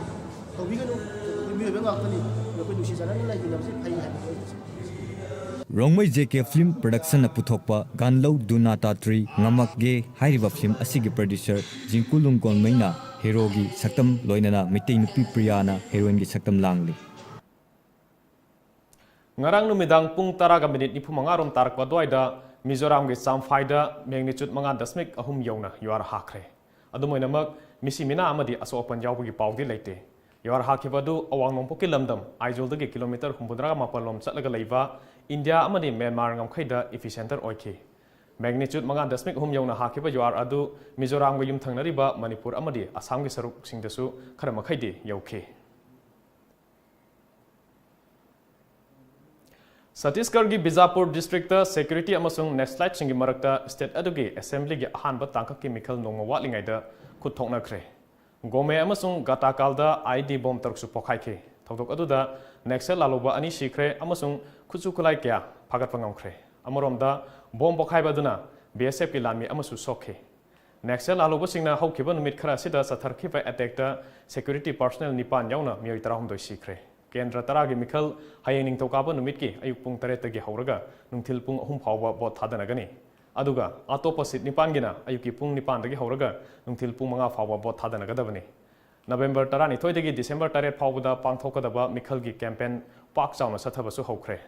ꯇꯧꯕꯤꯒꯅꯨ꯫ ꯑꯩꯈꯣꯏ ꯃꯤꯑꯣꯏꯕ ꯉꯥꯛꯇꯅꯤ, ꯑꯩꯈꯣꯏ ꯅꯨꯡꯁꯤ ꯆꯥꯟꯅꯅ ꯂꯩꯃꯤꯟꯅꯕꯁꯤ ꯐꯩ ꯍꯥꯏꯕꯗꯣ ꯑꯩ ꯖꯦ ꯀꯦ ꯐꯤꯂꯝ ꯄ꯭ꯔꯗꯛꯁꯟꯅ ꯄꯨꯊꯣꯛꯄ ꯒꯥꯟꯂꯧ ꯗꯨꯅꯥ ꯇꯥꯇ꯭ꯔꯤ ꯉꯝꯃꯛꯒꯦ ꯍꯥꯏꯔꯤꯕ ꯐꯤꯂꯝ ꯑꯁꯤꯒꯤ producer ꯖꯤꯡꯀꯨꯂꯨꯡ ꯒꯣꯟꯃꯩꯅ ꯍꯦꯔꯣꯒꯤ ꯁꯛꯇꯝ, ꯂꯣꯏꯅꯅ ꯃꯩꯇꯩ ꯅꯨꯄꯤ ꯄ꯭ꯔꯤꯌꯥꯅ ꯍꯦꯔꯣꯏꯟꯒꯤ ꯁꯛꯇꯝ ꯂꯥꯡꯂꯤ꯫ ꯉꯔꯥꯡ ꯅꯨꯃꯤꯗꯥꯡ ꯄꯨꯡ ꯇꯔꯥꯒ ꯃꯤꯅꯤꯠ ꯅꯤꯐꯨ ꯃꯉꯥ ꯔꯣꯝ ꯇꯥꯔꯛꯄ ꯑꯗꯨꯋꯥꯏꯗ ꯃꯤꯖꯣꯔꯥꯝꯒꯤ ꯆꯥꯝꯐꯥꯏꯗ magnitude ꯃꯉꯥ ꯗꯁꯃꯤꯛ ꯑꯍꯨꯝ ꯌꯧꯅ ꯌꯨꯍꯥꯔ ꯍꯥꯈ꯭ꯔꯦ꯫ ꯑꯗꯨꯝ ꯑꯣꯏꯅꯃꯛ, ꯃꯤꯁꯤ ꯃꯤꯅꯥ ꯑꯃꯗꯤ ꯑꯁꯣꯛ ꯑꯄꯟ ꯌꯥꯎꯕꯒꯤ ꯄꯥꯎꯗꯤ ꯂꯩꯇꯦ꯫ ꯌꯨꯍꯥꯔ ꯍꯥꯈꯤꯕ ꯑꯗꯨ ꯑꯋꯥꯡ ꯅꯣꯡꯄꯣꯛꯀꯤ ꯂꯝꯗꯝ ꯑꯥꯏꯖꯣꯜꯗꯒꯤ ꯀꯤꯂꯣꯃꯤꯇꯔ ꯍꯨꯝꯐꯨꯇꯔꯥ ꯃꯥꯄꯜ ꯂꯣꯝ ꯆꯠꯂꯒ ꯂꯩꯕ ꯏꯟꯗꯤꯌꯥ ꯑꯃꯗꯤ ꯃ꯭ꯌꯥꯟꯃꯥꯔ ꯉꯝꯈꯩꯗ epicenter ꯑꯣꯏꯈꯤ꯫ Magnitude ꯃꯉꯥ ꯗꯁꯃꯤꯛ ꯑꯍꯨꯝ ꯌꯧꯅ ꯍꯥꯈꯤꯕ ꯌꯨꯍꯥꯔ ꯑꯗꯨ ꯃꯤꯖꯣꯔꯥꯝꯒ ꯌꯨꯝꯊꯪꯅꯔꯤꯕ ꯃꯅꯤꯄꯨꯔ ꯑꯃꯗꯤ ꯑꯁꯥꯝꯒꯤ ꯁꯔꯨꯛꯁꯤꯡꯗꯁꯨ ꯈꯔ ꯃꯈꯩꯗꯤ ꯌꯧꯈꯤ꯫ ꯁꯠꯇꯤꯁꯒꯔꯒꯤ ꯕꯤꯖꯥꯄꯨꯔ districtꯇ security ꯑꯃꯁꯨꯡ Naxaliteꯁꯤꯡꯒꯤ ꯃꯔꯛꯇ state ꯑꯗꯨꯒꯤ assemblyꯒꯤ ꯑꯍꯥꯟꯕ ꯇꯥꯡꯀꯛꯀꯤ ꯃꯤꯈꯜ ꯅꯣꯡꯃ ꯋꯥꯠꯂꯤꯉꯩꯗ ꯈꯨꯠ ꯊꯣꯛꯅꯈ꯭ꯔꯦ꯫ ꯒꯣꯃꯦ ꯑꯃꯁꯨꯡ ꯒꯇꯥꯀꯥꯜꯗ IED bomb ꯇꯔꯨꯛꯁꯨ ꯄꯣꯈꯥꯏꯈꯤ꯫ ꯊꯧꯗꯣꯛ ꯑꯗꯨꯗ Naxal ꯂꯥꯜꯍꯧꯕ ꯑꯅꯤ ꯁꯤꯈ꯭ꯔꯦ ꯑꯃꯁꯨꯡ ꯈꯨꯠꯁꯨ ꯈꯨꯠꯂꯥꯏ ꯀꯌꯥ ꯐꯥꯒꯠꯄ ꯉꯝꯈ꯭ꯔꯦ꯫ ꯑꯃꯔꯣꯝꯗ, bomb ꯄꯣꯈꯥꯏꯕ ꯑꯗꯨꯅ BSFꯀꯤ ꯂꯥꯟꯃꯤ ꯑꯃꯁꯨ ꯁꯣꯛꯈꯤ꯫ Naxal ꯂꯥꯜꯍꯧꯕꯁꯤꯡꯅ ꯍꯧꯈꯤꯕ ꯅꯨꯃꯤꯠ ꯈꯔ ꯑꯁꯤꯗ ꯆꯠꯊꯔꯛꯈꯤꯕ attackꯇ security personnel ꯅꯤꯄꯥꯟ ꯌꯥꯎꯅ ꯃꯤꯑꯣꯏ ꯇꯔꯥꯍꯨꯝꯗꯣꯏ ꯁꯤꯈ꯭ꯔꯦ꯫ ꯀꯦꯟꯗ꯭ꯔ ꯇꯔꯥꯒꯤ ꯃꯤꯈꯜ ꯍꯌꯦꯡ ꯅꯤꯡꯊꯧꯀꯥꯕ ꯅꯨꯃꯤꯠꯀꯤ ꯑꯌꯨꯛ ꯄꯨꯡ ꯇꯔꯦꯠꯇꯒꯤ ꯍꯧꯔꯒ ꯅꯨꯡꯊꯤꯜ ꯄꯨꯡ ꯑꯍꯨꯝ ꯐꯥꯎꯕ vote ꯊꯥꯗꯅꯒꯅꯤ꯫ ꯑꯗꯨꯒ ꯑꯇꯣꯞꯄ seat ꯅꯤꯄꯥꯟꯒꯤꯅ ꯑꯌꯨꯛꯀꯤ ꯄꯨꯡ ꯅꯤꯄꯥꯟꯗꯒꯤ ꯍꯧꯔꯒ ꯅꯨꯡꯊꯤꯜ ꯄꯨꯡ ꯃꯉꯥ ꯐꯥꯎꯕ vote ꯊꯥꯗꯅꯒꯗꯕꯅꯤ꯫ ꯅꯕꯦꯝꯕꯔ ꯇꯔꯥꯅꯤꯊꯣꯏꯗꯒꯤ ꯗꯤꯁꯦꯝꯕꯔ ꯇꯔꯦꯠ ꯐꯥꯎꯕꯗ ꯄꯥꯡꯊꯣꯛꯀꯗꯕ ꯃꯤꯈꯜꯒꯤ ꯀꯦꯝꯄꯦꯟ ꯄꯥꯛ ꯆꯥꯎꯅ ꯆꯠꯊꯕꯁꯨ ꯍꯧꯈ꯭ꯔꯦ꯫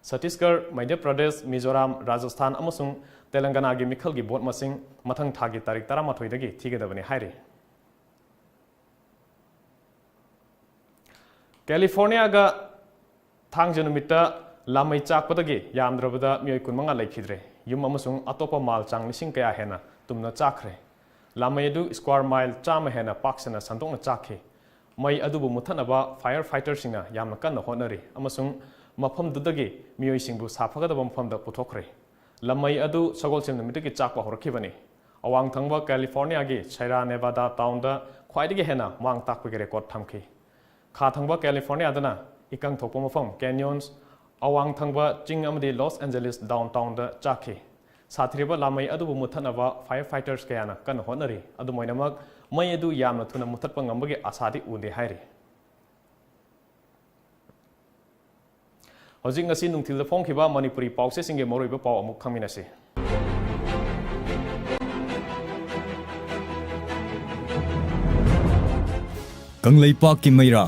ꯁꯠꯇꯤꯁꯒꯔ, ꯃꯙ꯭ꯌ ꯄ꯭ꯔꯗꯦꯁ, ꯃꯤꯖꯣꯔꯥꯝ, ꯔꯥꯖꯁꯊꯥꯟ ꯑꯃꯁꯨꯡ ꯇꯦꯂꯪꯒꯅꯥꯒꯤ ꯃꯤꯈꯜꯒꯤ ꯚꯣꯠ ꯃꯁꯤꯡ ꯃꯊꯪ ꯊꯥꯒꯤ ꯇꯥꯔꯤꯛ ꯇꯔꯥꯃꯥꯊꯣꯏꯗꯒꯤ ꯊꯤꯒꯗꯕꯅꯤ ꯍꯥꯏꯔꯤ꯫ ꯀꯦꯂꯤꯐꯣꯔꯅꯤꯌꯥꯒ ꯊꯥꯡꯖ ꯅꯨꯃꯤꯠꯇ ꯂꯥꯃꯩ ꯆꯥꯛꯄꯗꯒꯤ ꯌꯥꯝꯗ꯭ꯔꯕꯗ ꯃꯤꯑꯣꯏ ꯀꯨꯟꯃꯉꯥ ꯂꯩꯈꯤꯗ꯭ꯔꯦ꯫ ꯌꯨꯝ ꯑꯃꯁꯨꯡ ꯑꯇꯣꯞꯄ ꯃꯥꯜ ꯆꯥꯡ ꯂꯤꯁꯤꯡ ꯀꯌꯥ ꯍꯦꯟꯅ ꯇꯨꯝꯅ ꯆꯥꯛꯈ꯭ꯔꯦ꯫ ꯂꯥꯃꯩ ꯑꯗꯨ ꯁ꯭ꯀ꯭ꯋꯥꯔ ꯃꯥꯏꯜ ꯆꯥꯝꯃ ꯍꯦꯟꯅ ꯄꯥꯛ ꯁꯟꯅ ꯁꯟꯗꯣꯛꯅ ꯆꯥꯛꯈꯤ꯫ ꯃꯩ ꯑꯗꯨꯕꯨ ꯃꯨꯠꯊꯠꯅꯕ ꯐꯥꯌꯔ ꯐꯥꯏꯇꯔꯁꯤꯡꯅ ꯌꯥꯝꯅ ꯀꯟꯅ ꯍꯣꯠꯅꯔꯤ ꯑꯃꯁꯨꯡ ꯃꯐꯝꯗꯨꯗꯒꯤ ꯃꯤꯑꯣꯏꯁꯤꯡꯕꯨ ꯁꯥꯐꯒꯗꯕ ꯃꯐꯝꯗ ꯄꯨꯊꯣꯛꯈ꯭ꯔꯦ꯫ ꯂꯥꯃꯩ ꯑꯗꯨ ꯁꯒꯣꯜꯁꯦꯜ ꯅꯨꯃꯤꯠꯇꯒꯤ ꯆꯥꯛꯄ ꯍꯧꯔꯛꯈꯤꯕꯅꯤ꯫ ꯑꯋꯥꯡ ꯊꯪꯕ ꯀꯦꯂꯤꯐꯣꯔꯅꯤꯌꯥꯒꯤ ꯁꯦꯔꯥ ꯅꯦꯚꯥꯗꯥ ꯇꯥꯎꯟꯗ ꯈ꯭ꯋꯥꯏꯗꯒꯤ ꯍꯦꯟꯅ ꯃꯥꯡ ꯇꯥꯛꯄꯒꯤ ꯔꯦꯀꯣꯔꯗ ꯊꯝꯈꯤ꯫ ꯈꯥ ꯊꯪꯕ ꯀꯦꯂꯤꯐꯣꯔꯅꯤꯌꯥꯗꯅ ꯏꯀꯪ ꯊꯣꯛꯄ ꯃꯐꯝ ꯀꯦꯅꯤꯌꯣꯟꯁ, ꯑꯋꯥꯡ ꯊꯪꯕ ꯆꯤꯡ ꯑꯃꯗꯤ ꯂꯣꯁ ꯑꯦꯟꯖꯦꯂꯤꯁ ꯗꯥꯎꯟꯇꯥꯎꯟꯗ ꯆꯥꯛꯈꯤ꯫ ꯁꯥꯊꯤꯔꯕ ꯂꯥꯃꯩ ꯑꯗꯨꯕꯨ ꯃꯨꯠꯊꯠꯅꯕ ꯐꯥꯌꯔ ꯐꯥꯏꯇꯔꯁ ꯀꯌꯥꯅ ꯀꯟꯅ ꯍꯣꯠꯅꯔꯤ꯫ ꯑꯗꯨꯝ ꯑꯣꯏꯅꯃꯛ, ꯃꯩ ꯑꯗꯨ ꯌꯥꯝꯅ ꯊꯨꯅ ꯃꯨꯠꯊꯠꯄ ꯉꯝꯕꯒꯤ ꯑꯁꯥꯗꯤ ꯎꯗꯦ ꯍꯥꯏꯔꯤ꯫ ꯍꯧꯖꯤꯛ ꯉꯁꯤ ꯅꯨꯡꯊꯤꯜꯗ ꯐꯣꯡꯈꯤꯕ ꯃꯅꯤꯄꯨꯔꯤ ꯄꯥꯎꯆꯦꯁꯤꯡꯒꯤ ꯃꯔꯨꯑꯣꯏꯕ ꯄꯥꯎ ꯑꯃꯨꯛ ꯈꯪꯃꯤꯟꯅꯁꯤ꯫ ꯀꯪꯂꯩꯄꯥꯛꯀꯤ ꯃꯩꯔꯥ꯫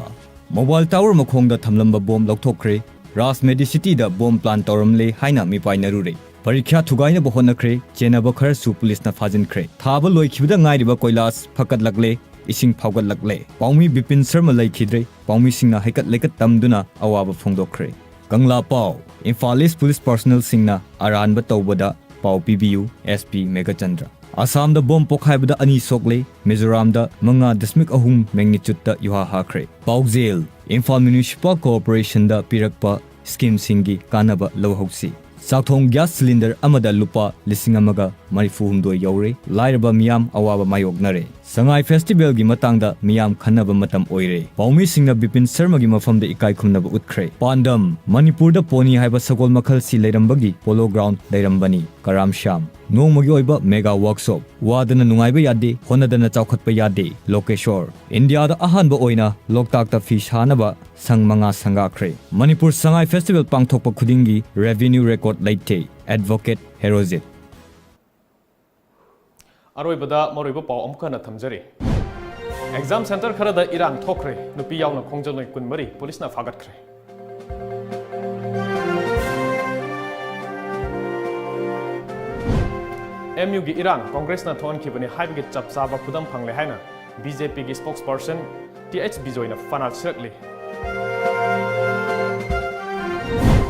ꯃꯣꯕꯥꯏꯜ ꯇꯥꯋꯔ ꯃꯈꯣꯡꯗ ꯊꯝꯂꯝꯕ ꯕꯣꯝ ꯂꯧꯊꯣꯛꯈ꯭ꯔꯦ꯫ ꯔꯥꯖ ꯃꯦꯗꯤꯁꯤꯇꯤꯗ ꯕꯣꯝ ꯄ꯭ꯂꯥꯟ ꯇꯧꯔꯝꯂꯦ ꯍꯥꯏꯅ ꯃꯤꯄꯥꯏꯅꯔꯨꯔꯦ꯫ ꯄꯔꯤꯈ꯭ꯌꯥ ꯊꯨꯒꯥꯏꯅꯕ ꯍꯣꯠꯅꯈ꯭ꯔꯦ꯫ ꯆꯦꯟꯅꯕ ꯈꯔꯁꯨ ꯄꯨꯂꯤꯁꯅ ꯐꯥꯖꯤꯟꯈ꯭ꯔꯦ꯫ ꯊꯥꯕ ꯂꯣꯏꯈꯤꯕꯗ ꯉꯥꯏꯔꯤꯕ ꯀꯣꯏꯂꯥꯁ ꯐꯀꯠꯂꯛꯂꯦ꯫ ꯏꯁꯤꯡ ꯐꯥꯎꯒꯠꯂꯛꯂꯦ꯫ ꯄꯥꯎꯃꯤ ꯕꯤꯄꯤꯟ ꯁꯔꯃ ꯂꯩꯈꯤꯗ꯭ꯔꯦ꯫ ꯄꯥꯎꯃꯤꯁꯤꯡꯅ ꯍꯩꯀꯠ ꯂꯩꯀꯠ ꯇꯝꯗꯨꯅ ꯑꯋꯥꯕ ꯐꯣꯡꯗꯣꯛꯈ꯭ꯔꯦ꯫ ꯀꯪꯂꯥ ꯄꯥꯎ꯫ ꯏꯝꯐꯥꯜ ꯏꯁ ꯄꯨꯂꯤꯁ ꯄꯥꯔꯁꯅꯦꯜꯁꯤꯡꯅ ꯑꯔꯥꯟꯕ ꯇꯧꯕꯗ ꯄꯥꯎ ꯄꯤꯕꯤꯌꯨ, ꯑꯦꯁ ꯄꯤ ꯃꯦꯘꯆꯟꯗ꯭ꯔ꯫ ꯑꯁꯥꯝꯗ ꯕꯣꯝ ꯄꯣꯈꯥꯏꯕꯗ ꯑꯅꯤ ꯁꯣꯛꯂꯦ꯫ ꯃꯤꯖꯣꯔꯥꯝꯗ ꯃꯉꯥ ꯗꯁꯃꯤꯛ ꯑꯍꯨꯝ ꯃꯦꯒꯅꯤꯆꯨꯠꯇ ꯌꯨꯍꯥ ꯍꯥꯈ꯭ꯔꯦ꯫ ꯄꯥꯎꯖꯦꯜ꯫ ꯏꯝꯐꯥꯜ ꯃ꯭ꯌꯨꯅꯤꯁꯤꯄꯥꯜ ꯀꯣꯔꯄꯣꯔꯦꯁꯟꯗ ꯄꯤꯔꯛꯄ ꯁ꯭ꯀꯤꯝꯁꯤꯡꯒꯤ ꯀꯥꯟꯅꯕ ꯂꯧꯍꯧꯁꯤ꯫ ꯆꯥꯛꯊꯣꯡ ꯒ꯭ꯌꯥꯁ ꯁꯤꯂꯤꯟꯗꯔ ꯑꯃꯗ ꯂꯨꯄꯥ ꯂꯤꯁꯤꯡ ꯑꯃꯒ ꯃꯔꯤꯐꯨ ꯍꯨꯝꯗꯣꯏ ꯌꯧꯔꯦ꯫ ꯂꯥꯏꯔꯕ ꯃꯤꯌꯥꯝ ꯑꯋꯥꯕ ꯃꯥꯌꯣꯛꯅꯔꯦ꯫ ꯁꯉꯥꯏ ꯐꯦꯁꯇꯤꯚꯦꯜꯒꯤ ꯃꯇꯥꯡꯗ ꯃꯤꯌꯥꯝ ꯈꯟꯅꯕ ꯃꯇꯝ ꯑꯣꯏꯔꯦ꯫ ꯄꯥꯎꯃꯤꯁꯤꯡꯅ ꯕꯤꯄꯤꯟ ꯁꯔꯃꯒꯤ ꯃꯐꯝꯗ ꯏꯀꯥꯏ ꯈꯨꯝꯅꯕ ꯎꯠꯈ꯭ꯔꯦ꯫ ꯄꯥꯟꯗꯝ: ꯃꯅꯤꯄꯨꯔꯗ ꯄꯣꯅꯤ ꯍꯥꯏꯕ ꯁꯒꯣꯜ ꯃꯈꯜꯁꯤ ꯂꯩꯔꯝꯕꯒꯤ ꯄꯣꯂꯣ ꯒ꯭ꯔꯥꯎꯟ ꯂꯩꯔꯝꯕꯅꯤ꯫ ꯀꯔꯥꯝ ꯁ꯭ꯌꯥꯝ꯫ ꯅꯣꯡꯃꯒꯤ ꯑꯣꯏꯕ ꯃꯦꯒꯥ ꯋꯥꯔꯛꯁꯣꯞ꯫ ꯋꯥꯗꯅ ꯅꯨꯡꯉꯥꯏꯕ ꯌꯥꯗꯦ, ꯍꯣꯠꯅꯗꯅ ꯆꯥꯎꯈꯠꯄ ꯌꯥꯗꯦ꯫ ꯂꯣꯀꯦꯁꯣꯔ꯫ ꯏꯟꯗꯤꯌꯥꯗ ꯑꯍꯥꯟꯕ ꯑꯣꯏꯅ ꯂꯣꯛꯇꯥꯛꯇ ꯐꯤ ꯁꯥꯅꯕ ꯁꯪ ꯃꯉꯥ ꯁꯪꯒꯥꯈ꯭ꯔꯦ꯫ ꯃꯅꯤꯄꯨꯔ ꯁꯉꯥꯏ ꯐꯦꯁꯇꯤꯚꯦꯜ ꯄꯥꯡꯊꯣꯛꯄ ꯈꯨꯗꯤꯡꯒꯤ ꯔꯦꯚꯤꯅ꯭ꯌꯨ ꯔꯦꯀꯣꯔꯗ ꯂꯩꯇꯦ꯫ ꯑꯦꯗꯚꯣꯀꯦꯠ ꯍꯦꯔꯣꯖꯤꯠ꯫ ꯑꯔꯣꯏꯕꯗ ꯃꯔꯨꯑꯣꯏꯕ ꯄꯥꯎ ꯑꯃꯨꯛ ꯍꯟꯅ ꯊꯝꯖꯔꯤ꯫ ꯑꯦꯛꯖꯥꯝ ꯁꯦꯟꯇꯔ ꯈꯔꯗ ꯏꯔꯥꯡ ꯊꯣꯛꯈ꯭ꯔꯦ꯫ ꯅꯨꯄꯤ ꯌꯥꯎꯅ ꯈꯣꯡꯖꯪ ꯅꯨꯃꯤꯠ ꯀꯨꯟꯃꯔꯤ ꯄꯨꯂꯤꯁꯅ ꯐꯥꯒꯠꯈ꯭ꯔꯦ꯫ ꯑꯦꯝ ꯌꯨꯒꯤ ꯏꯔꯥꯡ ꯀꯣꯡꯒ꯭ꯔꯦꯁꯅ ꯊꯣꯛꯍꯟꯈꯤꯕꯅꯤ ꯍꯥꯏꯕꯒꯤ ꯆꯞ ꯆꯥꯕ ꯈꯨꯗꯝ ꯐꯪꯂꯦ ꯍꯥꯏꯅ ꯕꯤ ꯖꯦ ꯄꯤꯒꯤ spokesperson ꯇꯤ ꯑꯩꯆ ꯕꯤꯖꯣꯏꯅ ꯐꯅꯥꯜ ꯁꯤꯔꯛꯂꯤ꯫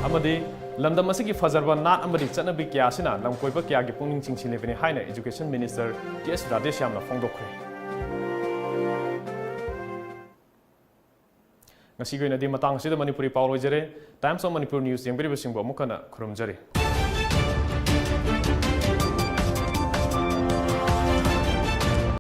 ꯑꯃꯗꯤ ꯂꯝꯗꯝ ꯑꯁꯤꯒꯤ ꯐꯖꯔꯕ ꯅꯥꯠ ꯑꯃꯗꯤ ꯆꯠꯅꯕꯤ ꯀꯌꯥ ꯑꯁꯤꯅ ꯂꯝꯀꯣꯏꯕ ꯀꯌꯥꯒꯤ ꯄꯨꯛꯅꯤꯡ ꯆꯤꯡꯁꯤꯜꯂꯤꯕꯅꯤ ꯍꯥꯏꯅ Education Minister ꯇꯤ ꯑꯦꯁ ꯔꯥꯙꯦꯁ꯭ꯌꯥꯝꯅ ꯐꯣꯡꯗꯣꯛꯈ꯭ꯔꯦ꯫ ꯉꯁꯤꯒꯤ ꯑꯣꯏꯅꯗꯤ ꯃꯇꯥꯡ ꯑꯁꯤꯗ ꯃꯅꯤꯄꯨꯔꯤ ꯄꯥꯎ ꯂꯣꯏꯖꯔꯦ꯫ Times of Manipur News ꯌꯦꯡꯕꯤꯔꯤꯕꯁꯤꯡꯕꯨ ꯑꯃꯨꯛ ꯍꯟꯅ ꯈꯨꯔꯨꯝꯖꯔꯤ꯫